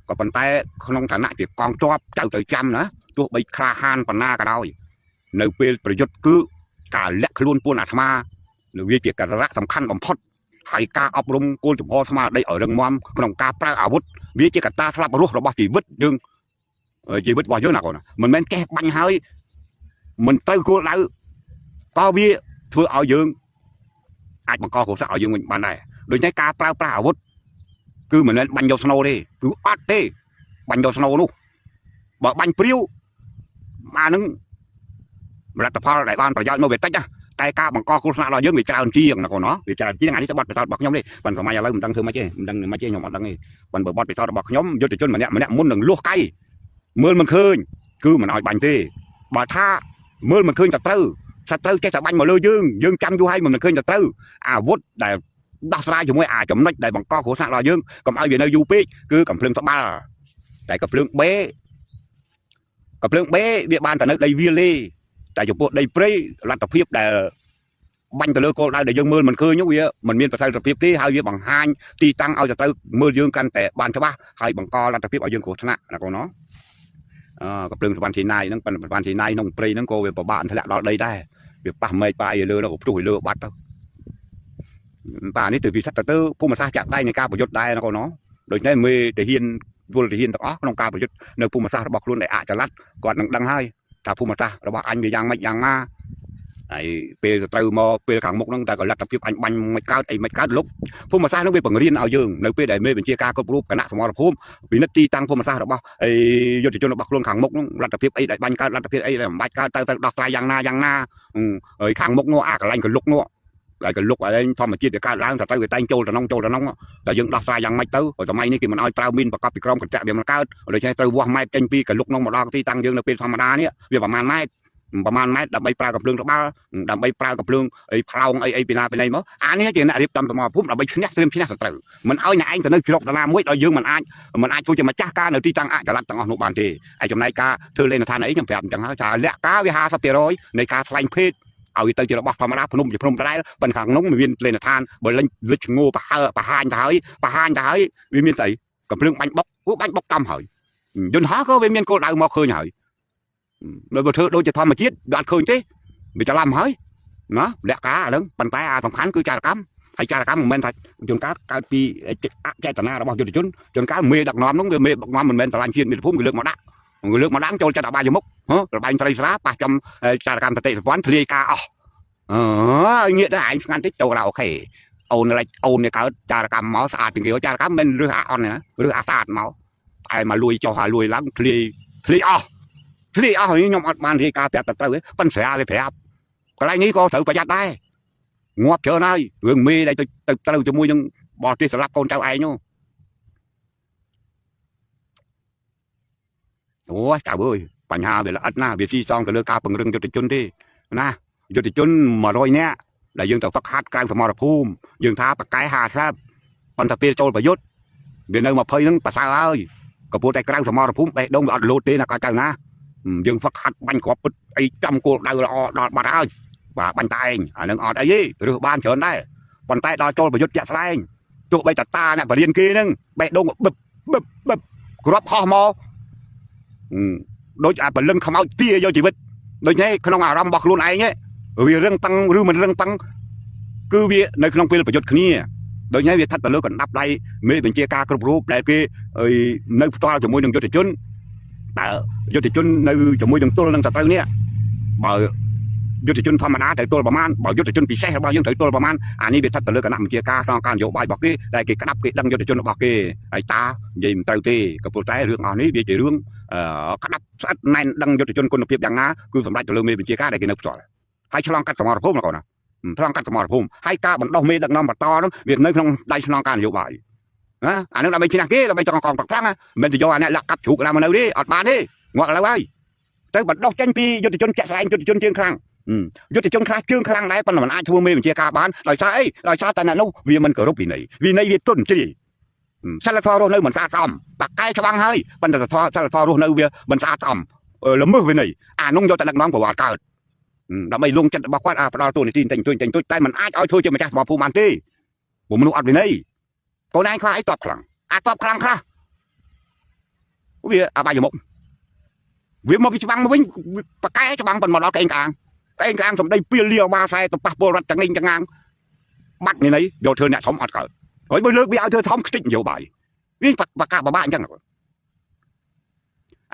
ក៏ប៉ុន្តែក្នុងឋានៈជាកងទ័ពចៅត្រូវចាំណាទោះបីក្លាហានប៉ុណ្ណាក៏ដោយនៅពេលប្រយុទ្ធគឺការលាក់ខ្លួនពួនអាត្មាវាជាករៈសំខាន់បំផុតហើយការអប់រំគោលជំហរស្មារតីឲ្យរឹងមាំក្នុងការប្រើអាវុធវាជាកត្តាស្លាប់រស់របស់ជីវិតយើងជីវិតរបស់យើងណាកូនមិនមែនកេះបាញ់ហើយមិនត្រូវគោលដៅក៏វាធ្វើឲ្យយើងអាចបង្កគ្រោះថ្នាក់ឲ្យយើងវិញបានដែរដូច្នេះការប្រើប្រាស់អាវុធគឺមិនមែនបាញ់យកស្នូទេគឺអត់ទេបាញ់យកស្នូនោះបើបាញ់ព្រាវអានឹងលទ្ធផលដែលបានប្រយោជន៍មកវាតិចណាតែការបង្កគ្រោះថ្នាក់ដល់យើងវាច្រើនជាងណាកូនណោះវាច្រើនជាងអានេះទៅបទពិសោធន៍របស់ខ្ញុំនេះប៉ុន្តែសម័យឥឡូវមិនដឹងធ្វើម៉េចទេមិនដឹងម៉េចទេខ្ញុំអត់ដឹងទេប៉ុន្តែបើបទពិសោធន៍របស់ខ្ញុំយុទ្ធជនម្នាក់ម្នាក់មុននឹងលួសកៃមើលមិនឃើញគឺមិនឲ្យបាញ់ទេបើថាមើលមិនឃើញតែត្រូវសត្រូវចេះតែបាញ់មកលើយើងយើងចាំយូរហើយមិនឃើញតែត្រូវអាវុធដែលដោះស្រាយជាមួយអាចំណុចដែលបង្កគ្រោះថ្នាក់ដល់យើងកុំឲ្យវានៅយូរពេកគឺកំភ្លើងត្បាល់តែកំភ្លើងបេកំភ្លើងបេវាបានតែនៅដីវាលទេតែចំពោះដីព្រៃលទ្ធភាពដែលបាញ់ទៅលើគោលដៅដែលយើងមើលមិនឃើញវាមិនមានប្រសិទ្ធភាពទេហើយវាបង្ហាញទីតាំងឲ្យសត្រូវមើលយើងកាន់តែបានច្បាស់ហើយបង្កលទ្ធភាពឲ្យយើងគ្រោះថ្នាក់ណាកូនណោះអឺកំភ្លើងសវណ្ណធីណៃហ្នឹងប៉ុន្តែសវណ្ណធីណៃក្នុងព្រៃហ្នឹងក៏វាពិបាកធ្លាក់ដល់ដីដែរវាប៉ះមែកប៉ះអីលើនោះក៏ផ្ទុះឲ្យលើបាត់ទៅបាទនេះទៅវាសិតទៅភូមិសាស្ត្រចាក់ដៃនៃការប្រយុទ្ធដែរណាកូនណោះដូច្នេះមេទាហានពលទាហានទាំងអស់ក្នុងការប្រយុទ្ធនៅភូមិសាស្ត្ររបស់ខ្លួនដែលអចល័តគាត់នឹងដឹងហើយថាភូមិសាស្ត្ររបស់អញវាយ៉ាងម៉េចយ៉ាងណាហើយពេលទៅត្រូវមកពេលខាងមុខហ្នឹងតែក៏លទ្ធភាពអញបាញ់មិនកើតអីមិនកើតលុបភូមិសាស្ត្រហ្នឹងវាបង្រៀនឲ្យយើងនៅពេលដែលមេបញ្ជាការគ្រប់រូបគណៈសមរភូមិពិនិត្យទីតាំងភូមិសាស្ត្ររបស់អីយុទ្ធជនរបស់ខ្លួនខាងមុខហ្នឹងលទ្ធភាពអីដែលបាញ់កើតលទ្ធភាពអីដែលមិនបាច់កើតទៅទៅដោះស្រាយយ៉ាងណាយ៉ាងណាហើយខាងមុខនោះអាកន្លែងកលុកនោះហើយកលុកឯងធម្មជាតិវាកើតឡើងតែទៅវាតែងចូលទៅក្នុងចូលទៅក្នុងតែយើងដោះស្រាយយ៉ាងម៉េចទៅព្រោះសម័យនេះគេមិនឲ្យប្រើមីនប្រកបពីក្រោមកញ្ចក់វាមិនកើតដូច្នេះត្រូវវាស់ម៉ែត្រចេញពីកលុកនោះមកដល់ទីតាំងយើងនៅពេលធម្មតានេះវាប្រហែលម៉ែត្រប្រហែលម៉ែត្រដើម្បីប្រើកំភ្លើងត្បាល់ដើម្បីប្រើកំភ្លើងអីផ្លោងអីអីពីណាពីណីមកអានេះជាអ្នករៀបចំសមរភូមិដើម្បីឈ្នះត្រៀមឈ្នះសត្រូវមិនឲ្យអ្នកឯងទៅនៅជ្រកតាណាមួយដល់យើងមិនអាចមិនអាចធ្វើជាម្ចាស់ការនៅទីតាំងអចល័តទាំងអស់នោះបានទេហើយចំណែកការធ្វើលេខឋានអីខ្ញុំប្រាប់អញ្ចឹងហើយថាលក្ខការវា50%នៃការថ្លែងភេទឲ្យទៅជារបស់ធម្មតាភ្នំជាភ្នំដដែលប៉ុន្តែខាងនោះមានលេនឋានបើលេងលិចងោប្រហើប្រហាញទៅហើយប្រហាញទៅហើយវាមានស្អីកំភ្លើងបាញ់បុកពួកបាញ់បុកតំហើយយន្តហោះក៏វាមានគោលដៅមកឃើញហើយបើធ្វើដូចជាធម្មជាតិវាអត់ឃើញទេវាច្រឡំហើយណាលក្ខការអាហ្នឹងប៉ុន្តែអាសំខាន់គឺចារកម្មហើយចារកម្មមិនមែនថាជួនកាលកើតពីអចេតនារបស់យុទ្ធជនជួនកាលមេដឹកនាំនោះវាមេដឹកនាំមិនមែនស្រឡាញ់ជាតិមាតុភូមិគេលើកមកដាក់គេលើកមកដាក់ចូលចិត្តអបាយមុខហ៎របែងត្រីស្រាប៉ះចំចារកម្មសតិសម្ព័ន្ធធ្លាយការអស់អើងាកទៅឯងស្ងាត់តិចចូលដល់ OK អូនលេចអូននេះកើតចារកម្មមកស្អាតជាងគេចារកម្មមិនរើសអាអន់ណារើសអាស្អាតមកឯមកលួយចុះអាលួយឡើងធ្លាយធ្លាយអស់ធ្លាយអស់ខ្ញុំអត់បានរាយការណ៍ប្រាប់តែត្រូវទេប៉ុន្តែស្រាវាប្រាប់កន្លែងនេះក៏ត្រូវប្រយ័ត្នដែរងាប់ច្រើនហើយរឿងមេដែលទៅទៅត្រូវជាមួយនឹងបរទេសសម្រាប់កូនចៅឯងនោះអូយចៅអើយ បញ្ហាវាល្អិតណាស់វាស៊ីសងទៅលើការពង្រឹងយុទ្ធជនទេណាយុទ្ធជន100នាក់ដែលយើងទៅហ្វឹកហាត់ក្រៅសមរភូមិយើងថាបកកែ50ប៉ុន្តែពេលចូលប្រយុទ្ធវានៅ20ហ្នឹងប្រសើរហើយក៏ព្រោះតែក្រៅសមរភូមិបេះដូងវាអត់លោតទេណាក៏ទៅណាយើងហ្វឹកហាត់បាញ់គ្រាប់ពិតអីចំគោលដៅល្អដល់បាត់ហើយបាទបាញ់តែឯងអានឹងអត់អីទេរើសបានច្រើនដែរប៉ុន្តែដល់ចូលប្រយុទ្ធជាក់ស្ដែងទោះបីតាតាអ្នកបរៀនគេហ្នឹងបេះដូងបឹបបឹបបឹបគ្រាប់ហោះមកដូចអាព្រលឹងខ្មោចទាយកជីវិតដូច្នេះក្នុងអារម្មណ៍របស់ខ្លួនឯងវារឹងប៉ឹងឬមិនរឹងប៉ឹងគឺវានៅក្នុងពេលប្រយុទ្ធគ្នាដូច្នេះវាស្ថិតទៅលើកណ្ដាប់ដៃមេបញ្ជាការគ្រប់រូបដែលគេនៅផ្ទាល់ជាមួយនឹងយុទ្ធជនតើយុទ្ធជននៅជាមួយនឹងទល់នឹងសត្រូវនេះបើយុទ្ធជនធម្មតាត្រូវទល់ប្រមាណបើយុទ្ធជនពិសេសរបស់យើងត្រូវទល់ប្រមាណអានេះវាស្ថិតទៅលើគណៈបញ្ជាការក្នុងការនយោបាយរបស់គេដែលគេក្តាប់គេដឹងយុទ្ធជនរបស់គេហើយតានិយាយមិនត្រូវទេក៏ព្រោះតែរឿងអស់នេះវាជារឿងក្តាប់ស្អិតណែនដឹងយុទ្ធជនគុណភាពយ៉ាងណាគឺសម្រាប់ទៅលើមេបញ្ជាការដែលគេនៅផ្ទាល់ហើយឆ្លងកាត់សមរភូមិណាកូនណាឆ្លងកាត់សមរភូមិហើយការបណ្ដោះមេដឹកនាំបន្តហ្នឹងវានៅក្នុងដៃស្នងការនយោបាយណាអានឹងដើម្បីឈ្នះគេដើម្បីចង់កងប្រខ្លាំងមិនទៅយកអាអ្នកលាក់កាប់ជ្រូកណាមកនៅទេអត់បានទេងាប់ឥឡូវហើយទៅបណ្ដោះចេញពីយុទ្ធជនជាក់ស្ដែងយុទ្ធជនជើងខ្លាំងយុទ្ធជនខ្លះជើងខ្លាំងដែរប៉ុន្តែមិនអាចធ្វើមេបញ្ជាការបានដោយសារអីដោយសារតែអ្នកនោះវាមិនគោរពវិន័យវិន័យវាទន់ជ្រាយសិលធម៌រស់នៅមិនស្អាតស្អំបាក់កែច្បាំងហើយប៉ុន្តែធម៌សិលធម៌រស់នៅវាមិនស្អាតស្អំល្មើសវិន័យអានោះយកតែដឹកនាំប្រវត្តិកើតដើម្បីលងចិត្តរបស់គាត់អាផ្ដល់តួនាទីបន្តិចបន្តួចបន្តិចបន្តួចតែមិនអាចឲ្យធ្វើជាម្ចាស់សម្បភូមិបានទេព្រោះមនុស្សអត់វិន័យកូនឯងខ្លះអីតបខ្លាំងអាតបខ្លាំងខ្លះវាអបាយមុខវាមកពីច្បាំងមកវិញបកែច្បាំងប៉ុនមកដល់កេងកាងកេងកាងសំដីពៀលលាបាខ្សែទៅប៉ះពលរដ្ឋចងេងចងាងបាត់នេះនេះយកធ្វើអ្នកធំអត់កើតហើយបើលើកវាឲ្យធ្វើធំខ្ទេចនយោបាយវាបកាបបាក់អញ្ចឹង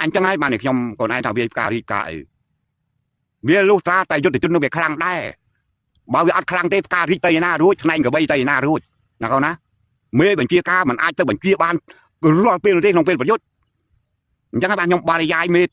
អញ្ចឹងហើយបានខ្ញុំកូនឯងថាវាផ្ការីកផ្កាអីវាលុះត្រាតែយុទ្ធជននោះវាខ្លាំងដែរបើវាអត់ខ្លាំងទេផ្ការីកទៅណារួចផ្នែកកបីទៅណារួចណាកូនណាមេបញ្ជាការមិនអាចទៅបញ្ជាបានរាល់ពេលទេក្នុងពេលប្រយុទ្ធអញ្ចឹងហើយបានខ្ញុំបរិយាយមេ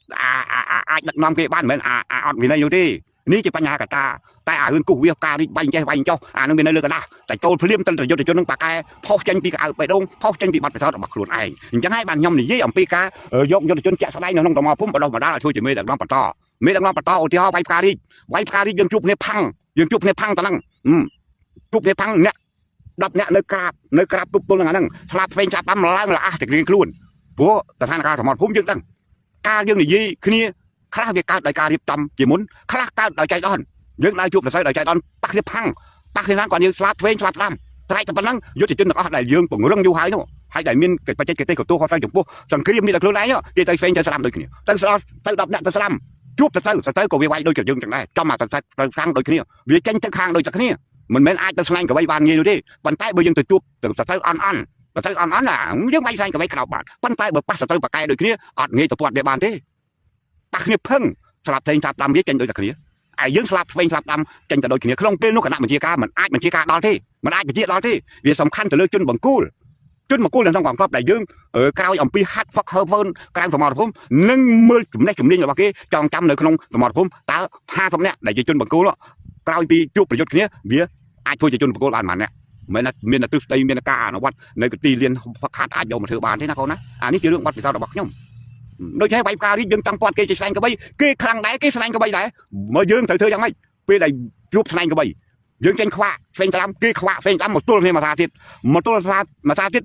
អាចដឹកនាំគេបានមិនមែនអាអត់វិន័យនោះទេនេះជាបញ្ហាកតាតែអារឿងគូសវាផ្ការីកបាញ់ចេះបាញ់ចុះអានឹងវានៅលើកដាស់តែចូលភ្លាមទៅយុទ្ធជននឹងប៉ាកែផុសចេញពីកៅបេះដូងផុសចេញពីបទពិសោធន៍របស់ខ្លួនឯងអញ្ចឹងហើយបានខ្ញុំនិយាយអំពីការយកយុទ្ធជនជាក់ស្ដែងនៅក្នុងសមរភូមិបដិបដាលឲ្យជួយជាមេដឹកនាំបន្តមេដឹកនាំបន្តឧទាហរណ៍វាយផ្ការីកវាយផ្ការីកយើងជួបគ្នាផាំងយើងជួបគ្នាផាំងតហ្នឹងជួបគ្នាផាំងអ្នក10អ្នកនៅក្រាបនៅក្រាបទប់ទល់នឹងអាហ្នឹងស្លាប់ផ្សេងចាប់ដាំឡើងលះតែគ្រៀងខ្លួនព្រោះស្ថានភាពសមរភូមិយើងដឹងការយើងនិយាយគ្នាខ្លះវាកើតដោយការរៀបចំជាមុនខ្លះកើតដោយចៃដន្យយើងដើរជួបប្រសើរដោយចៃដន្យប៉ះគ្នាផាំងប៉ះគ្នាឡើងគាត់យើងស្លាប់ផ្សេងស្លាប់ស្ដាំត្រែកតែប៉ុណ្ណឹងយុទ្ធជនទាំងអស់ដែលយើងពង្រឹងយូរហើយនោះហើយដែលមានបច្ចេកទេសទទួលខុសត្រូវចំពោះសង្គ្រាមនេះដល់ខ្លួនឯងគេទៅផ្សេងទៅស្ដាំដូចគ្នាទៅស្ដាំទៅ10នាក់ទៅស្ដាំជួបទៅទៅទៅក៏វាវាយដូចជាយើងចឹងដែរចំមកទៅទៅខាងដូចគ្នាវាចេញទៅខាងដូចតែគ្នាមិនមែនអាចទៅស្នែងកវីបានងាយនោះទេប៉ុន្តែបើយើងទៅជួបទៅទៅអន់អន់ទៅអន់អន់ណាយើងវាយស្នែងកវីក្រោបបានប៉ុន្តែបើប៉ះទៅទៅបកែដូចគ្នាអត់ងាយទៅពាត់វាបានទេប៉ះគ្នាផឹងស្លាប់ផ្សេងស្លាប់ដាំវាចេញដូចតែគ្នាឯយើងស្លាប់ផ្សេងស្លាប់ដាំចេញទៅដូចគ្នាក្នុងពេលនោះគណៈបញ្ជាការមិនអាចបញ្ជាការដល់ទេមិនអាចបញ្ជាដល់ទេវាសំខាន់ទៅលើជនបង្គោលជនបង្គោលនៅក្នុងកងទ័ពដែលយើងក្រោយអំពីហាត់ហ្វឹកហឺហ្វឺនក្រៅសមរភូមិនិងមើលចំណេះជំនាញរបស់គេចងចាំនៅក្នុងសមរភូមិតើ50នាក់ដែលជាជនបង្គោលក្រោយពីជួបប្រយុទ្ធគ្នាវាអាចធ្វើជាជនបង្គោលបានប៉ុន្មាននាក់មិនមែនមានតែទ្រឹស្ដីមានការអនុវត្តនៅទីលានហ្វឹកហាត់អាចយកមកធ្វើបានទេណាកូនណាអានេះជារឿងបទពិសោធន៍របស់ខ្ញុំដូច្នេះវាយផ្ការីកយើងចង់ពាត់គេជាស្លែងកបីគេខ្លាំងដែរគេស្លែងកបីដែរមកយើងត្រូវធ្វើយ៉ាងម៉េចពេលដែលជួបស្លែងកបីយើងចេញខ្វាក់ផ្សេងត្រាំគេខ្វាក់ផ្សេងត្រាំមកទល់គ្នាមួយសាទៀតមកទល់សាមួយសាទៀត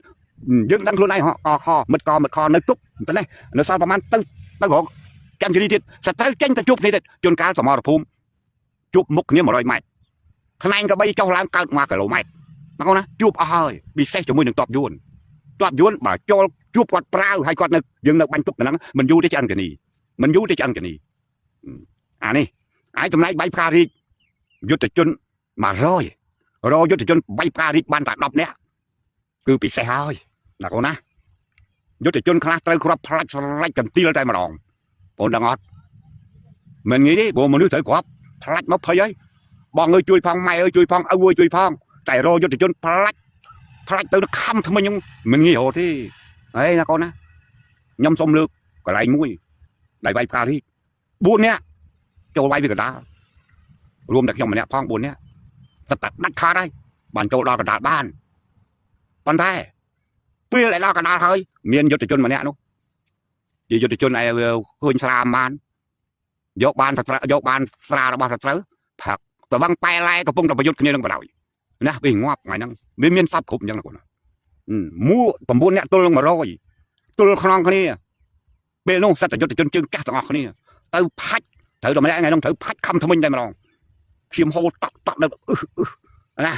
យើងដឹងខ្លួនឯងហ៎អខមិត្តកមិត្តខនៅទប់ប៉ុណ្ណេះនៅសល់ប្រហែលទៅទៅរកចាំជរីទៀតសត្រូវចេញទៅជួបគ្នាទៀតជួនកាលសមរភូមិជួបមុខគ្នា100ម៉ែត្រខ្នែងកបីចុះឡើងកើត1គីឡូម៉ែត្របងប្អូនណាជួបអស់ហើយពិសេសជាមួយនឹងតបយួនតបយួនបើចូលជួបគាត់ប្រាវហើយគាត់នៅយើងនៅបាញ់ទប់ទៅហ្នឹងមិនយូរទេឆ្អឹងកានីមិនយូរទេឆ្អឹងកានីអានេះហើយចំណែកបាយផ្ការីកយុទ្ធជន100រយុទ្ធជនបាយផ្ការីកបានតែ10នាក់គឺពិសេសហើយណាកូនណាយុទ្ធជនខ្លះត្រូវគ្រាប់ផ្លាច់ស្រេចកន្ទីលតែម្ដងបងដឹងអត់មិនងាយទេព្រោះមនុស្សត្រូវគ្រាប់ផ្លាច់មកភ័យហើយបងអើយជួយផងម៉ែអើយជួយផងឪអើយជួយផងតែរយុទ្ធជនផ្លាច់ផ្លាច់ទៅខំថ្មិញហ្នឹងមិនងាយរកទេហេណាកូនណាខ្ញុំសុំលើកកន្លែងមួយដែលវាយផ្ការីក4នាក់ចូលវាយវាកណ្ដាលរួមតែខ្ញុំម្នាក់ផង4នាក់សិតតែដាច់ខាតហើយបានចូលដល់កណ្ដាលបានប៉ុន្តែពេលដែលដល់កណ្ដាលហើយមានយុទ្ធជនម្នាក់នោះជាយុទ្ធជនឯឃើញស្រាមបាន យកបានសត្រូវយកបានស្រារបស់សត្រូវផឹកតវឹងប៉ែឡែកំពុងតែប្រយុទ្ធគ្នានឹងបដ ாய் ណាវាងាប់ថ្ងៃហ្នឹងវាមានសពគ្រប់អញ្ចឹងណាគាត់មួ9អ្នកទល់នឹង100ទល់ខ្នងគ្នាពេលនោះសត្វយុទ្ធជនជើងចាស់ទាំងអស់គ្នាទៅផាច់ត្រូវតែម្នាក់ថ្ងៃនោះត្រូវផាច់ខំថ្មិញតែម្ដងឈាមហូរតក់តក់នៅអឹសអឹសណា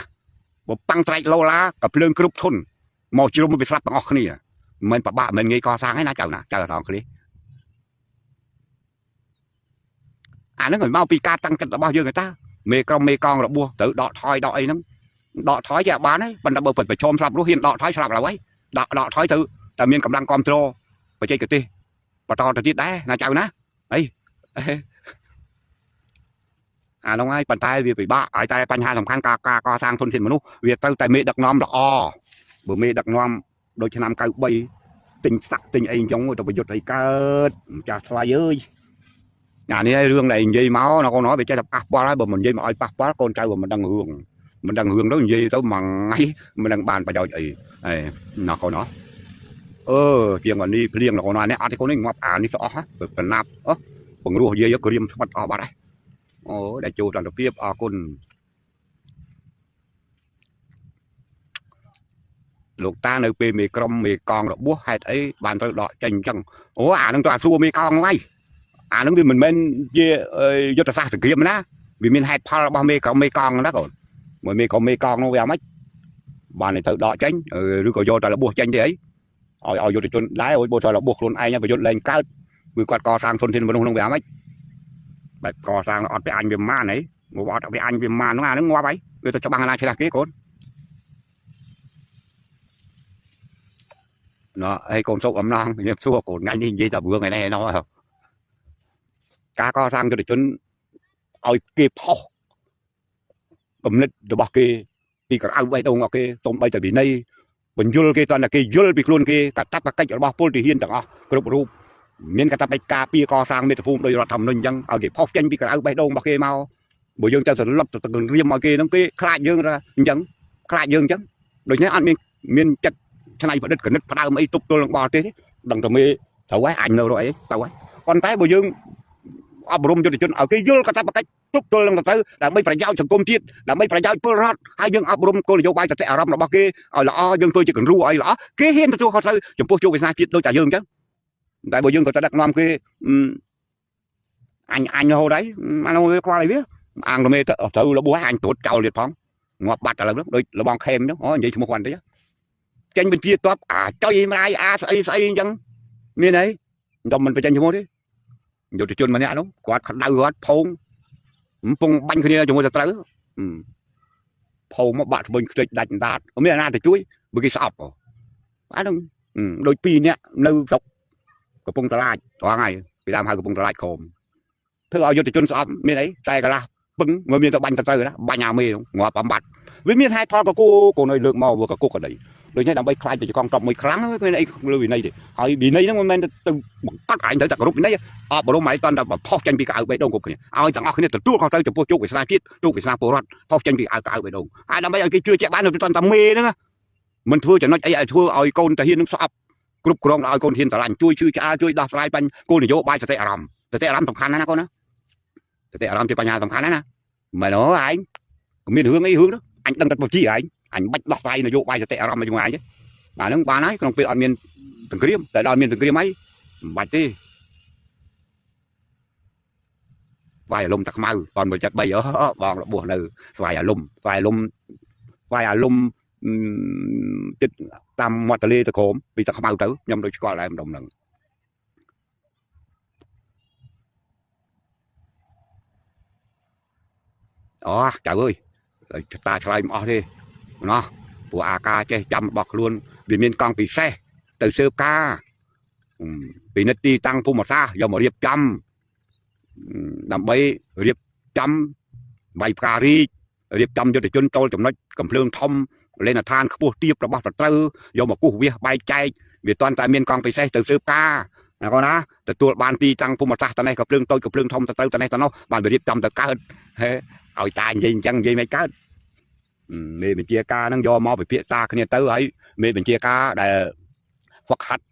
បើប៉ាំងត្រែកឡូឡាក៏ភ្លើងគ្រប់ធុនមកជ្រុំវាស្លាប់ទាំងអស់គ្នាមិនប្របាក់មិនងាយកសាងឯណាចៅណាចៅអត់គ្នាអាហ្នឹងឲ្យមកពីការតាំងចិត្តរបស់យើងឯតាមេក្រុមមេកងរបួសត្រូវដកថយដកអីហ្នឹងដកថយជាបានហើយប៉ុន្តែបើប្រឈមស្លាប់រស់ហ៊ានដកថយស្លាប់ឡើយដកដកថយទៅតែមានកម្លាំងគ្រប់គ្រងបច្ចេកទេសបន្តទៅទៀតដែរណាចៅណាអីអានោះហើយប៉ុន្តែវាពិបាកហើយតែបញ្ហាសំខាន់ការការកសាងធនធានមនុស្សវាត្រូវតែមេដឹកនាំល្អបើមេដឹកនាំដូចឆ្នាំ93ទិញសាក់ទិញអីអញ្ចឹងទៅប្រយុទ្ធអីកើតម្ចាស់ថ្លៃអើយអានេះហើយរឿងដែលនិយាយមកណាកូនវាចេះតែប៉ះពាល់ហើយបើមិននិយាយមកឲ្យប៉ះពាល់កូនចៅវាមិនដឹងរឿងមិនដឹងរឿងទៅនិយាយទៅមួយថ្ងៃមិនដឹងបានប្រយោជន៍អីអេណាកូនអឺជាងអានេះភ្លៀងណាកូនអានេះអត់ទេកូននេះងាប់អានេះស្អស់ប្រណាប់អឺបង្រោះយាយក្រៀមស្បិតអស់បាត់ហើយអូដែលចូលតន្តភាពអរគុណលោកតានៅពេលមេក្រុមមេកងរបួសហេតុអីបានត្រូវដកចេញអញ្ចឹងអូអានឹងទៅអាសួរមេកងហ្នឹងហើយអានឹងវាមិនមែនជាយុទ្ធសាស្ត្រសង្គ្រាមណាវាមានហេតុផលរបស់មេក្រុមមេកងណាកូនមួយមេក្រុមមេកងនោះវាអាម៉េចបានទៅដកចេញឬក៏យកតែរបួសចេញទេអីឲ្យឲ្យយុទ្ធជនដែរអូយបើថារបួសខ្លួនឯងប្រយុទ្ធលែងកើតគឺគាត់កសាងធនធានមនុស្សនោះវាអាម៉េចបែបកសាងអត់ពីអញវាម៉ានអីមកអត់ពីអញវាម៉ានហ្នឹងអាហ្នឹងងាប់ហើយវាទៅច្បាំងណាឆ្លះគេកូនណោះហើយកូនសុកអំណងខ្ញុំសួរកូនថ្ងៃនេះនិយាយតែរឿងឯនេះណោះការកសាងយុទ្ធជនឲ្យគេផុសគំនិតរបស់គេពីក្រៅបេះដូងរបស់គេសូម្បីតែវិន័យបញ្យលគេតើគេយល់ពីខ្លួនគេកតបកិច្ចរបស់ពលទាហានទាំងអស់គ្រប់រូបមានកាតព្វកិច្ចការពារកសាងមាតុភូមិដោយរដ្ឋធម្មនុញ្ញអញ្ចឹងឲ្យគេផុសចេញពីក្រៅបេះដូងរបស់គេមកបើយើងទៅសន្លប់ទៅគង្រាមឲ្យគេហ្នឹងគេខ្លាចយើងថាអញ្ចឹងខ្លាចយើងអញ្ចឹងដូច្នេះអត់មានមានចិត្តច្នៃប្រឌិតកណិតផ្ដើមអីទប់ទល់នឹងបរទេសទេដឹងតែមេត្រូវហើយអញនៅរកអីទៅហើយប៉ុន្តែបើយើងអប់រំយុទ្ធជនឲ្យគេយល់កាតព្វកិច្ចទប់ទល់នឹងទៅដើម្បីប្រយោជន៍សង្គមជាតិដើម្បីប្រយោជន៍ពលរដ្ឋហើយយើងអប់រំគោលនយោបាយសតិអារម្មណ៍របស់គេឲ្យល្អយើងធ្វើជាគំរូឲ្យល្អគេហ៊ានទទួលខុសត្រូវចំពោះជោគវាសនាជាតិដូចតែយើងអញ្ចឹងតែបើយើងក៏ទៅដឹកនាំគេអញអញរហូតហើយអានោះវាខ្វល់អីវាអាងរមេទៅត្រូវរបួសអញត្រួតចោលទៀតផងងាប់បាត់ឥឡូវហ្នឹងដូចលបងខេមអញ្ចឹងអូនិយាយឈ្មោះគាត់តិចចេញបញ្ជាតបអាចុយម្រាយអាស្អីស្អីអញ្ចឹងមានអីខ្ញុំមិនបញ្ចេញឈ្មោះទេយុទ្ធជនម្នាក់នោះគាត់ក្តៅគាត់ផោងកំពុងបាញ់គ្នាជាមួយសត្រូវផោងមកបាក់ធ្មេញខ្ទេចដាច់ដាតមានអាណាទៅជួយបើគេស្អប់អានោះដូចពីរនាក់នៅស្រុកកំពង់តឡាចត្រង់ហើយពីដើមហៅកំពង់តឡាចក្រមធ្វើឲ្យយុទ្ធជនស្អប់មានអីតែកន្លះពឹងមិនមានទៅបាញ់ទៅទៅណាបាញ់អាមេងាប់អំបាត់វាមានហេតុផលកគោកូនឲ្យលើកមកវាកគោកក្តីដូច្នេះដើម្បីខ្លាចទៅកងទ័ពមួយខ្លាំងគ្មានអីលើវិន័យទេហើយវិន័យហ្នឹងមិនមែនទៅបង្កត់ឯងត្រូវតែគោរពវិន័យអប់រំឯងតន់តែផុសចេញពីកៅបេះដូងគ្រប់គ្នាឲ្យទាំងអស់គ្នាទទួលខុសត្រូវចំពោះជោគវាសនាជាតិជោគវាសនាពលរដ្ឋផុសចេញពីកៅកៅបេះដូងហើយដើម្បីឲ្យគេជឿជាក់បានទៅតន់តែមេហ្នឹងមិនធ្វើចំណុចអីឲ្យធ្វើឲ្យកូនតាហ៊ាននឹងស្អប់គ្រប់គ្រងឲ្យកូនហ៊ានតឡាញ់ជួយឈឺឆ្អាលជួយដោះស្រាយបញ្ញគោលនយោបាយសតិអារម្មណ៍សតិអារម្មណ៍សំខាន់ណាស់ណាកូនណាសតិអារម្មណ៍ជាបញ្ហាសំខាន់ណាស់ណាមែនអូឯងមានរឿងអីរឿងនោះអញដឹងតែបជាឯងអញបាច់ដោះស្រាយនយោបាយសតិអារម្មណ៍ជាមួយឯងទេបាទហ្នឹងបានហើយក្នុងពេលអត់មានសង្គ្រាមតែដល់មានសង្គ្រាមហើយមិនបាច់ទេស្វាយអាលំតាខ្មៅបង173អូបងរបួសនៅស្វាយអាលំស្វាយអាលំស្វាយអាលំចិត្តតាមមាត់ទលេទៅក្រោមពីតាខ្មៅទៅខ្ញុំដូចស្គាល់ដែរម្ដុំហ្នឹងអូចៅអើយតាឆ្លើយមិនអស់ទេណោះព្រោះអាការចេះចាំរបស់ខ្លួនវាមានកង់ពិសេសទៅស៊ើបការពិនិត្យទីតាំងភូមិសាស្ត្រយកមករៀបចំដើម្បីរៀបចំបាយផ្ការីករៀបចំយុទ្ធជនចូលចំណុចកំភ្លើងធំលេនដ្ឋានខ្ពស់ទាបរបស់សត្រូវយកមកគោះវាសបែកចែកវាតន់តែមានកង់ពិសេសទៅស៊ើបការណាកូនណាទទួលបានទីតាំងភូមិសាស្ត្រតនេះក៏ភ្លើងតូចក៏ភ្លើងធំទៅតនេះតនោះបានវារៀបចំទៅកើតហេឲ្យតានិយាយអញ្ចឹងនិយាយមិនកើតមេបញ្ជាការហ្នឹងយកមកពិភាក្សាគ្នាទៅហើយមេបញ្ជាការដែលហ្វឹកហាត់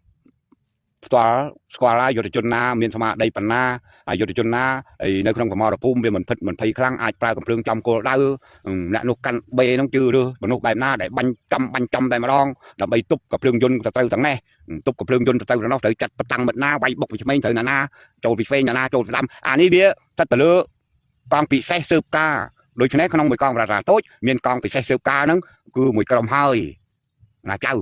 ផ្ទាល់ស្គាល់ហើយយុទ្ធជនណាមានស្មារតីប៉ុណ្ណាហើយយុទ្ធជនណាហើយនៅក្នុងសមរភូមិវាមិនភិតមិនភ័យខ្លាំងអាចប្រើកំភ្លើងចំគោលដៅអ្នកនោះកាន់បេហ្នឹងជឿរើសមនុស្សបែបណាដែលបាញ់ចំបាញ់ចំតែម្ដងដើម្បីទប់កំភ្លើងយន្តទៅត្រូវទាំងនេះទប់កំភ្លើងយន្តទៅត្រូវទាំងនោះត្រូវចាត់បតាំងមិត្តណាវាយបុកពីឆ្មេងត្រូវណាណាចូលពីឆ្វេងណាណាចូលពីស្ដាំអានេះវាស្ថិតទៅលើកងពិសេសស៊ើបការដូច្នេះក្នុងមួយកងប្រាសាទតូចមានកងពិសេសស៊ើបការហ្នឹងគឺមួយក្រុមហើយណាចៅ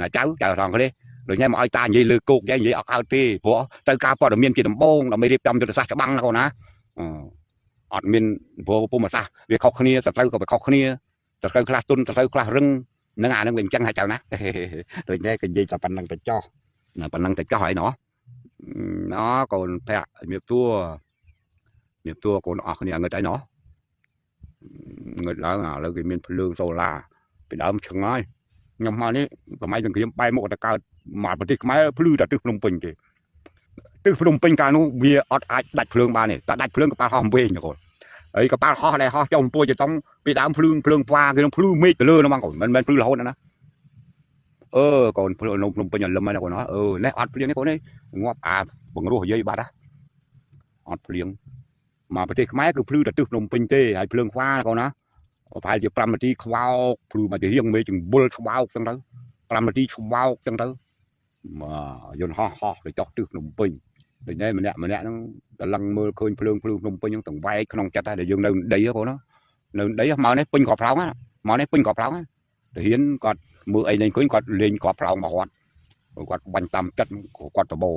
ណាចៅចៅថងគ្នាដូច្នេះមកឲ្យតានិយាយលើគោកយ៉ាងនិយាយអត់កើតទេព្រោះត្រូវការព័ត៌មានជាដំបូងដើម្បីរៀបចំយុទ្ធសាស្ត្រច្បាំងណាកូនណាអត់មានព្រោះភូមិសាស្ត្រវាខុសគ្នាសត្រូវក៏វាខុសគ្នាសត្រូវខ្លះទុនសត្រូវខ្លះរឹងនឹងអានឹងវាអញ្ចឹងហើយចៅណាដូច្នេះក៏និយាយតែប៉ុណ្្នឹងទៅចោះណាប៉ុណ្្នឹងទៅចោះហើយណោះណោះកូនភ័ក្រជំរាបសួរជំរាបសួរកូនអស់គ្នាងឹតហើយណោះងឹតឡើងឥឡូវគេមានភ្លើងសូឡាពីដើមឆ្ងាយខ្ញុំមកនេះសម័យសង្គ្រាមបែរមុខទៅកើតមកប្រទេសខ្មែរភ្លឺតែទិសភ្នំពេញទេទិសភ្នំពេញកាលនោះវាអត់អាចដាច់ភ្លើងបានទេតែដាច់ភ្លើងកប៉ាល់ហោះវិញកូនហើយកប៉ាល់ហោះដែលហោះចុះអំពួយចតុងពីដើមភ្លឺភ្លើងផ្វាគេនឹងភ្លឺមេឃទៅលើហ្នឹងបងកូនមិនមែនភ្លឺរហូតណាអឺកូនភ្លឺនៅភ្នំពេញអលឹមហ្នឹងកូនអឺនេះអត់ភ្លៀងទេកូននេះងាប់អាបង្រោះយាយបាត់ហ่ะអត់ភ្លៀងមកប្រទេសខ្មែរគឺភ្លឺតែទិសភ្នំពេញទេហើយភ្លើងខ្វាកូនណាប្រហែលជា5នាទីខ្វោកភ្លឺមកជារៀងមេឃចង្បុលឆ្វោកចឹងទៅ5នាទីឆ្វោកចឹងទៅមកយន្តហោះហោះទៅចុះទិសភ្នំពេញដូច្នេះម្នាក់ម្នាក់ហ្នឹងតឡឹងមើលឃើញភ្លើងភ្លឺភ្នំពេញហ្នឹងទាំងវែកក្នុងចិត្តដែរដែលយើងនៅដីហ៎កូនណានៅដីមកនេះពេញក្របផ្លោងមកនេះពេញក្របផ្លោងទាហានគាត់មើលអីនេះឃើញគាត់លេងក្របផ្លោងមកគាត់គាត់បាញ់តាមចិត្តគាត់បបោ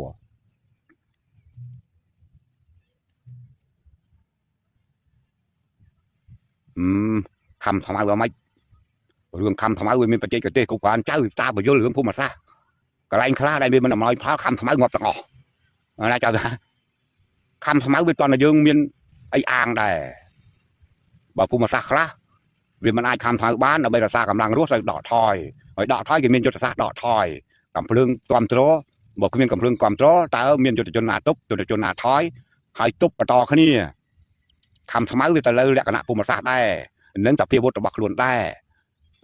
អឺខំខ្មៅអ្ហ្មិចរឿងខំខ្មៅវាមានបច្ចេកទេសគ្រប់គ្រាន់ចៅតាបយលរឿងភូមិសាស្ត្រកន្លែងខ្លះដែលវាមិនអំណោយផលខំខ្មៅងាប់ទាំងអស់ណាចៅថាខំខ្មៅវាតន់តែយើងមានអីអាងដែរបើភូមិសាស្ត្រខ្លះវាមិនអាចខំខ្មៅបានដើម្បីរក្សាកម្លាំងរស់ត្រូវដកថយហើយដកថយគេមានយុទ្ធសាស្ត្រដកថយកំភ្លើងគ្រប់ត្របើគ្មានកំភ្លើងគ្រប់ត្រតើមានយុទ្ធជនណាទប់យុទ្ធជនណាថយហើយទប់បន្តគ្នាខំខ្មៅវាទៅលើលក្ខណៈភូមិសាស្ត្រដែរនឹងតាភាវុធរបស់ខ្លួនដែរ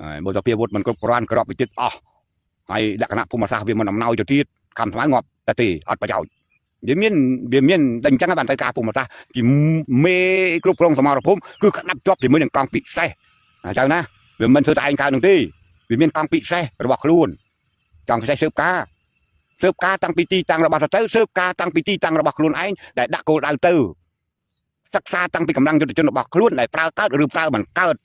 ហើយបើតាភាវុធមិនគ្រប់គ្រាន់ក្របវិចិត្រអស់ហើយលក្ខណៈភូមិសាស្ត្រវាមិនអំណោយទៅទៀតខំខ្មៅងាប់តែទេអត់ប្រយោជន៍វាមានវាមានតែអញ្ចឹងបានទៅការភូមិសាស្ត្រជាមេគ្រប់គ្រងសមរភូមិគឺក្តាប់ជាប់ជាមួយនឹងកងពិសេសអញ្ចឹងណាវាមិនធ្វើតែឯងកើតនឹងទេវាមានកងពិសេសរបស់ខ្លួនកងពិសេសស៊ើបការស៊ើបការតាំងពីទីតាំងរបស់ទៅស៊ើបការតាំងពីទីតាំងរបស់ខ្លួនឯងដែលដាក់គោលដៅទៅសិក្សាតាំងពីកម្លាំងយុទ្ធជនរបស់ខ្លួនដែលប្រើកើតឬប្រើមិនកើត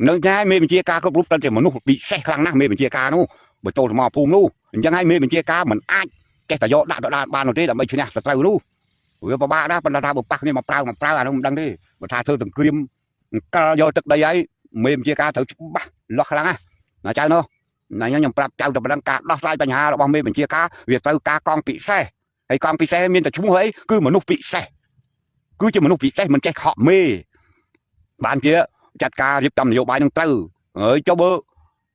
នឹងញ៉ែមេបញ្ជាការគ្រប់រូបត្រូវជាមនុស្សពិសេសខ្លាំងណាស់មេបញ្ជាការនោះបើចូលសមរភូមិនោះអញ្ចឹងហើយមេបញ្ជាការមិនអាចចេះតែយកដាក់ដដាលបាននោះទេដើម្បីឈ្នះសត្រូវនោះវាពិបាកណាស់ប៉ុន្តែថាបើប៉ះគ្នាមកប្រើមកប្រើអានោះមិនដឹងទេបើថាធ្វើសង្គ្រាមកិលយកទឹកដីហើយមេបញ្ជាការត្រូវច្បាស់លាស់ខ្លាំងណាស់ណាចៅនោះណាខ្ញុំប្រាប់ចៅតែប៉ុណ្្នឹងការដោះស្រាយបញ្ហារបស់មេបញ្ជាការវាត្រូវការកងពិសេសហើយកងពិសេសមានតែឈ្មោះអីគឺមនុស្សពិសេសគឺជាមនុស្សពិសេសមិនចេះខកមេបានជាចាត់ការរៀបចំនយោបាយនឹងត្រូវហើយចុះបើ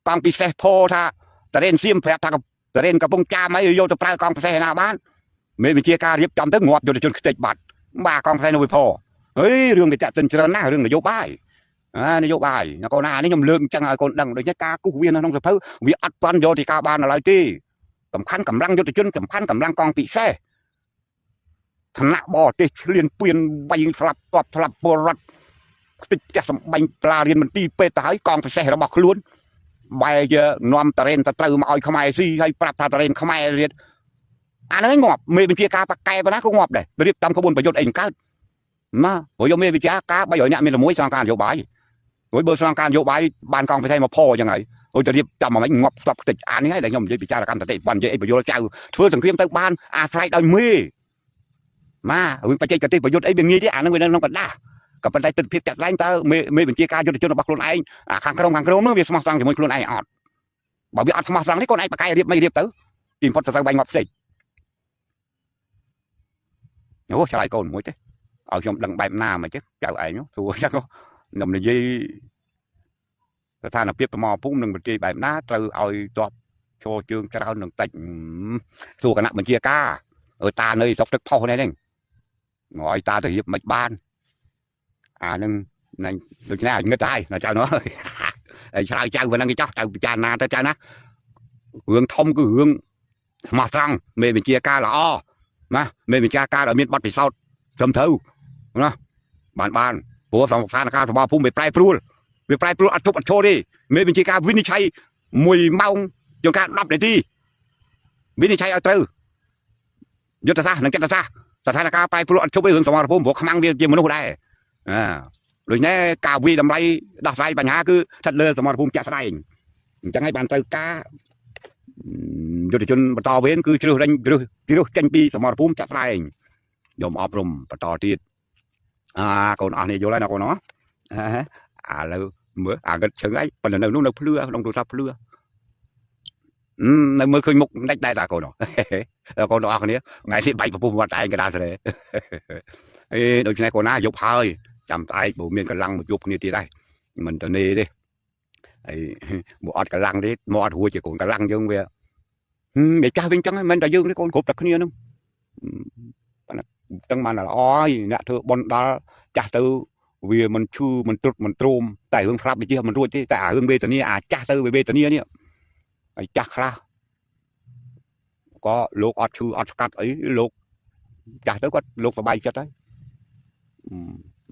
កងពិសេសផោថាតារ៉េនសៀមប្រាប់ថាតារ៉េនកំពុងចាមអីយកទៅប្រើកងពិសេសឯណាបានមេបញ្ជាការរៀបចំទៅងាប់យុទ្ធជនខ្ទេចបាត់បាទកងពិសេសនៅវិផោហេរឿងវាចាក់ទិនច្រើនណាស់រឿងនយោបាយអានយោបាយកូនណានេះខ្ញុំលើកអញ្ចឹងឲ្យកូនដឹងដូច្នេះការគូសវានៅក្នុងសភៅវាអត់ទាន់យកទីការបាននៅឡើយទេសំខាន់កម្លាំងយុទ្ធជនសំខាន់កម្លាំងកងពិសេសឋានៈបរទេសឆ្លៀនពៀនវាយស្លាប់តបស្លាប់ពលរដ្ឋខ្ទេចផ្ទះសំបាញ់ផ្លារៀនមន្ទីរពេទ្យទៅហើយកងពិសេសរបស់ខ្លួនបែរជានាំតារ៉េនទៅត្រូវមកឲ្យខ្មែរស៊ីហើយប្រាប់ថាតារ៉េនខ្មែរទៀតអាហ្នឹងងាប់មេបញ្ជាការបកែប៉ុណ្ណាក៏ងាប់ដែររៀបចំក្បួនប្រយុទ្ធអីកើតណាព្រោះយកមេបញ្ជាការ300នាក់មានតែមួយស្នងការនយោបាយព្រោះបើស្នងការនយោបាយបានកងពិសេសមកផអញ្ចឹងហើយអូយទៅរៀបចំមកមិនងាប់ស្លាប់ខ្ទេចអានេះហើយដែលខ្ញុំនិយាយពិចារកម្មតតិបាននិយាយអីបញ្យលចៅធ្វើសង្គ្រាមទៅបានអាស្រ័យដោយមេម៉ារឿងបច្ចេកទេសប្រយុទ្ធអីវាងាយទេអាហ្នឹងវានៅក្នុងកដាស់ក៏ប៉ុន្តែទស្សនវិជ្ជាចាក់ដែងតើមេមេបញ្ជាការយុទ្ធជនរបស់ខ្លួនឯងអាខាងក្រុមខាងក្រុមនោះវាស្មោះត្រង់ជាមួយខ្លួនឯងអត់បើវាអត់ស្មោះត្រង់ទេកូនឯងបកកាយរៀបមិនរៀបទៅទីបំផុតទៅបាញ់ងាប់ផ្សេងអូឆ្លើយកូនមួយទេឲ្យខ្ញុំដឹងបែបណាមកទេចៅឯងសួរចឹងខ្ញុំនិយាយស្ថានភាពប្រមភូមិនិងប្រទេសបែបណាត្រូវឲ្យតបឈរជើងច្រើននឹងតិចសួរគណៈបញ្ជាការអើតានៅស្រុកទឹកផុសនេះហ្នឹងឲ្យតាទៅរៀបមិនបានអានឹងណាញ់ដូច្នេះឲ្យងឹតហើយណាចៅនោះហើយឆ្លើយចៅប៉ុណ្ណឹងគេចោះចៅពិចារណាទៅចៅណារឿងធំគឺរឿង ស្មោះត្រង់មេបញ្ជាការល្អណាមេបញ្ជាការដែលមានបទពិសោធន៍ត្រឹមត្រូវណាបានបានព្រោះស្ថានភាពសម្បភូមិវាប្រែប្រួលវាប្រែប្រួលអត់ជប់អត់ឈរទេមេបញ្ជាការវិនិច្ឆ័យ1ម៉ោងជាងការ10នាទីវិនិច្ឆ័យឲ្យត្រូវយុទ្ធសាស្ត្រនិងចិត្តសាស្ត្រស្ថានភាពប្រែប្រួលអត់ជប់ទេរឿងសមរភូមិព្រោះខ្មាំងវាជាមនុស្សដែរអាដូច្នេះការវិតម្លៃដោះស្រាយបញ្ហាគឺស្ថិតលើសមរភូមិជាក់ស្ដែងអញ្ចឹងហើយបានត្រូវការយុទ្ធជនបន្តវេនគឺជ្រើសរេញជ្រើសជ្រើសចេញពីសមរភូមិចាក់ស្ដែងយកមកអប់រំបន្តទៀតអាកូនអស់នេះយល់ហើយណាកូនណោះអាឥឡូវមើលអាគិតឈឹងហើយប៉ុន្តែនៅនោះនៅភ្លឺក្នុងទូរស័ព្ទភ្លឺនៅមើលឃើញមុខមិនដាច់ដែរតាកូនកូនទាំងអស់គ្នាថ្ងៃនេះបែកពពុះមាត់តែឯងកដាលស្រែអេដូច្នេះកូនណាយប់ហើយចាំស្អែកបើមានកម្លាំងមកជួបគ្នាទៀតដែរមិនទៅនេះទេហើយបើអត់កម្លាំងទេមកអត់រួចទេកូនកម្លាំងយើងវាវាចាស់វិញចឹងមិនតែយើងទេកូនគ្រប់តែគ្នាហ្នឹងប៉ុន្តែទាំងបានល្អហើយអ្នកធ្វើប៉ុនដល់ចាស់ទៅវាមិនឈឺមិនត្រុតមិនទ្រោមតែរឿងស្លាប់វាជាមិនរួចទេតែអារឿងវេទនាអាចាស់ទៅវាវេទនានេះហើយចាស់ខ្លះក៏លោកអត់ឈឺអត់ស្កាត់អីលោកចាស់ទៅគាត់លោកសប្បាយចិត្តហើយ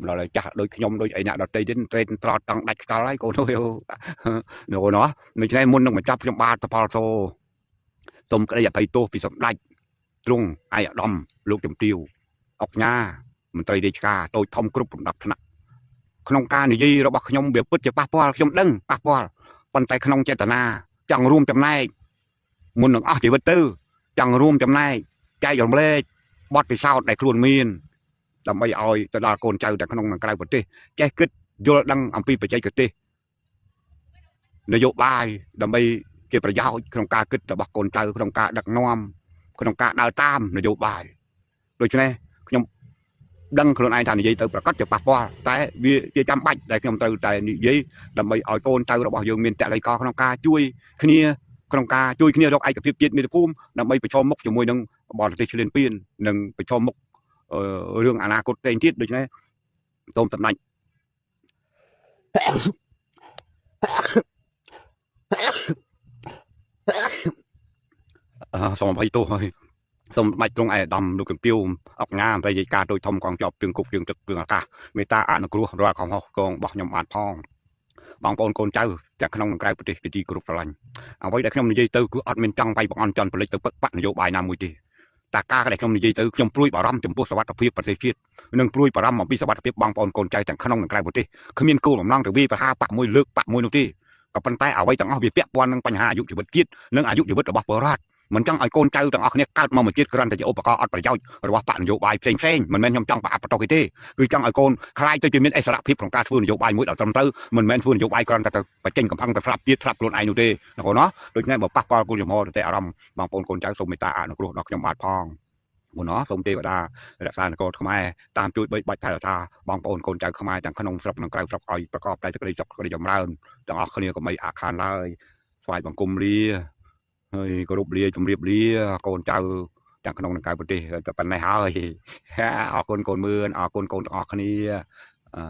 ដល់ហើយចាស់ដូចខ្ញុំដូចអីអ្នកដតីទៀតត្រេនត្រត់តង់ដាច់ខ្យល់ហើយកូនអើយអូណោះដូច្នេះមុននឹងបញ្ចប់ខ្ញុំបាទតផលសូសូមក្តីអភ័យទោសពីសម្ដេចទ្រង់ឯកឧត្តមលោកជំទាវអុកញ៉ាមន្ត្រីរាជការតូចធំគ្រប់លំដាប់ថ្នាក់ក្នុងការនិយាយរបស់ខ្ញុំវាពិតជាប៉ះពាល់ខ្ញុំដឹងប៉ះពាល់ប៉ុន្តែក្នុងចេតនាចង់រួមចំណែកមុននឹងអស់ជីវិតទៅចង់រួមចំណែកចែករំលែកបទពិសោធន៍ដែលខ្លួនមានដើម្បីឲ្យទៅដល់កូនចៅទាំងក្នុងនិងក្រៅប្រទេសចេះគិតយល់ដឹងអំពីបច្ចេកទេសនយោបាយដើម្បីជាប្រយោជន៍ក្នុងការគិតរបស់កូនចៅក្នុងការដឹកនាំក្នុងការដើរតាមនយោបាយដូច្នេះខ្ញុំដឹងខ្លួនឯងថានិយាយទៅប្រកាសជាប៉ះពាល់តែវាជាចាំបាច់ដែលខ្ញុំត្រូវតែនិយាយដើម្បីឲ្យកូនចៅរបស់យើងមានតល័យកក្នុងការជួយគ្នាក្នុងការជួយគ្នារកឯកភាពជាតិមាតុភូមិដើម្បីប្រឈមមុខជាមួយនឹងបរទេសឈ្លានពាននិងប្រឈមមុខរឿងអនាគតផ្សេងទៀតដូច្នេះសូមសម្ដេច សូមអភ័យទោសហើយសូមបាច់ទ្រង់ឯកឧត្តមលោកកំពីវអុកញ៉ាមត្រីការតូចធំកងជាប់ជើងគុកជើងទឹកជើងអាកាសមេត្តាអនុគ្រោះរាល់កំហុសកងរបស់ខ្ញុំបានផងបងប្អូនកូនចៅទាំងក្នុងនិងក្រៅប្រទេសជាទីគោរពស្រឡាញ់អ្វីដែលខ្ញុំនិយាយទៅគឺអត់មានចង់វាយបង្អន់ចន់ផលិតទៅពឹកបាក់នយោបាយណាមួយទេតាការដែលខ្ញុំនិយាយទៅខ្ញុំព្រួយបារម្ភចំពោះសវត្ថិភាពប្រទេសជាតិនិងព្រួយបារម្ភអំពីសវត្ថិភាពបងប្អូនកូនចៅទាំងក្នុងនិងក្រៅប្រទេសគ្មានគោលបំណងទៅវាយប្រហារបាក់មួយលើកបាក់មួយនោះទេក៏ប៉ុន្តែអ្វីទាំងអស់វាពាក់ព័ន្ធនឹងបញ្ហាអាយុជីវិតជាតិនិងអាយុជីវិតរបស់ពលរដ្ឋមិនចង់ឲ្យកូនចៅទាំងអស់គ្នាកើតមកមួយជាតិគ្រាន់តែជាឧបករណ៍អត់ប្រយោជន៍របស់បកនយោបាយផ្សេងផ្សេងមិនមែនខ្ញុំចង់ប្រអាប់បន្ទោសគេទេគឺចង់ឲ្យកូនខ្លាយទៅជាមានអិសរភាពក្នុងការធ្វើនយោបាយមួយដ៏ត្រឹមត្រូវមិនមែនធ្វើនយោបាយគ្រាន់តែទៅបញ្ចេញកំហឹងទៅស្លាប់ជាតិស្លាប់ខ្លួនឯងនោះទេណាកូនណាដូច្នេះបើប៉ះពាល់គោលជំហរទៅអារម្មណ៍បងប្អូនកូនចៅសូមមេត្តាអនុគ្រោះដល់ខ្ញុំបាទផងមុនណោះសូមទេវតារក្សានគរខ្មែរតាមជួយបីបាច់ថែរក្សាបងប្អូនកូនចៅខ្មែរទាំងក្នុងស្រុកនិងក្រៅស្រុកឲ្យប្រកបតែសេចក្តីសុខសេចក្តីចម្រើនទាំងអស់គ្នាកុំអីអាខានឡើយស្វែងបង្គំលាហើយគោរពលាជម្រាបលាកូនចៅទាំងក្នុងនិងក្រៅប្រទេសតែប៉ុណ្ណេះហើយអរគុណកូនមឿនអរគុណកូនទាំងអស់គ្នាអឺ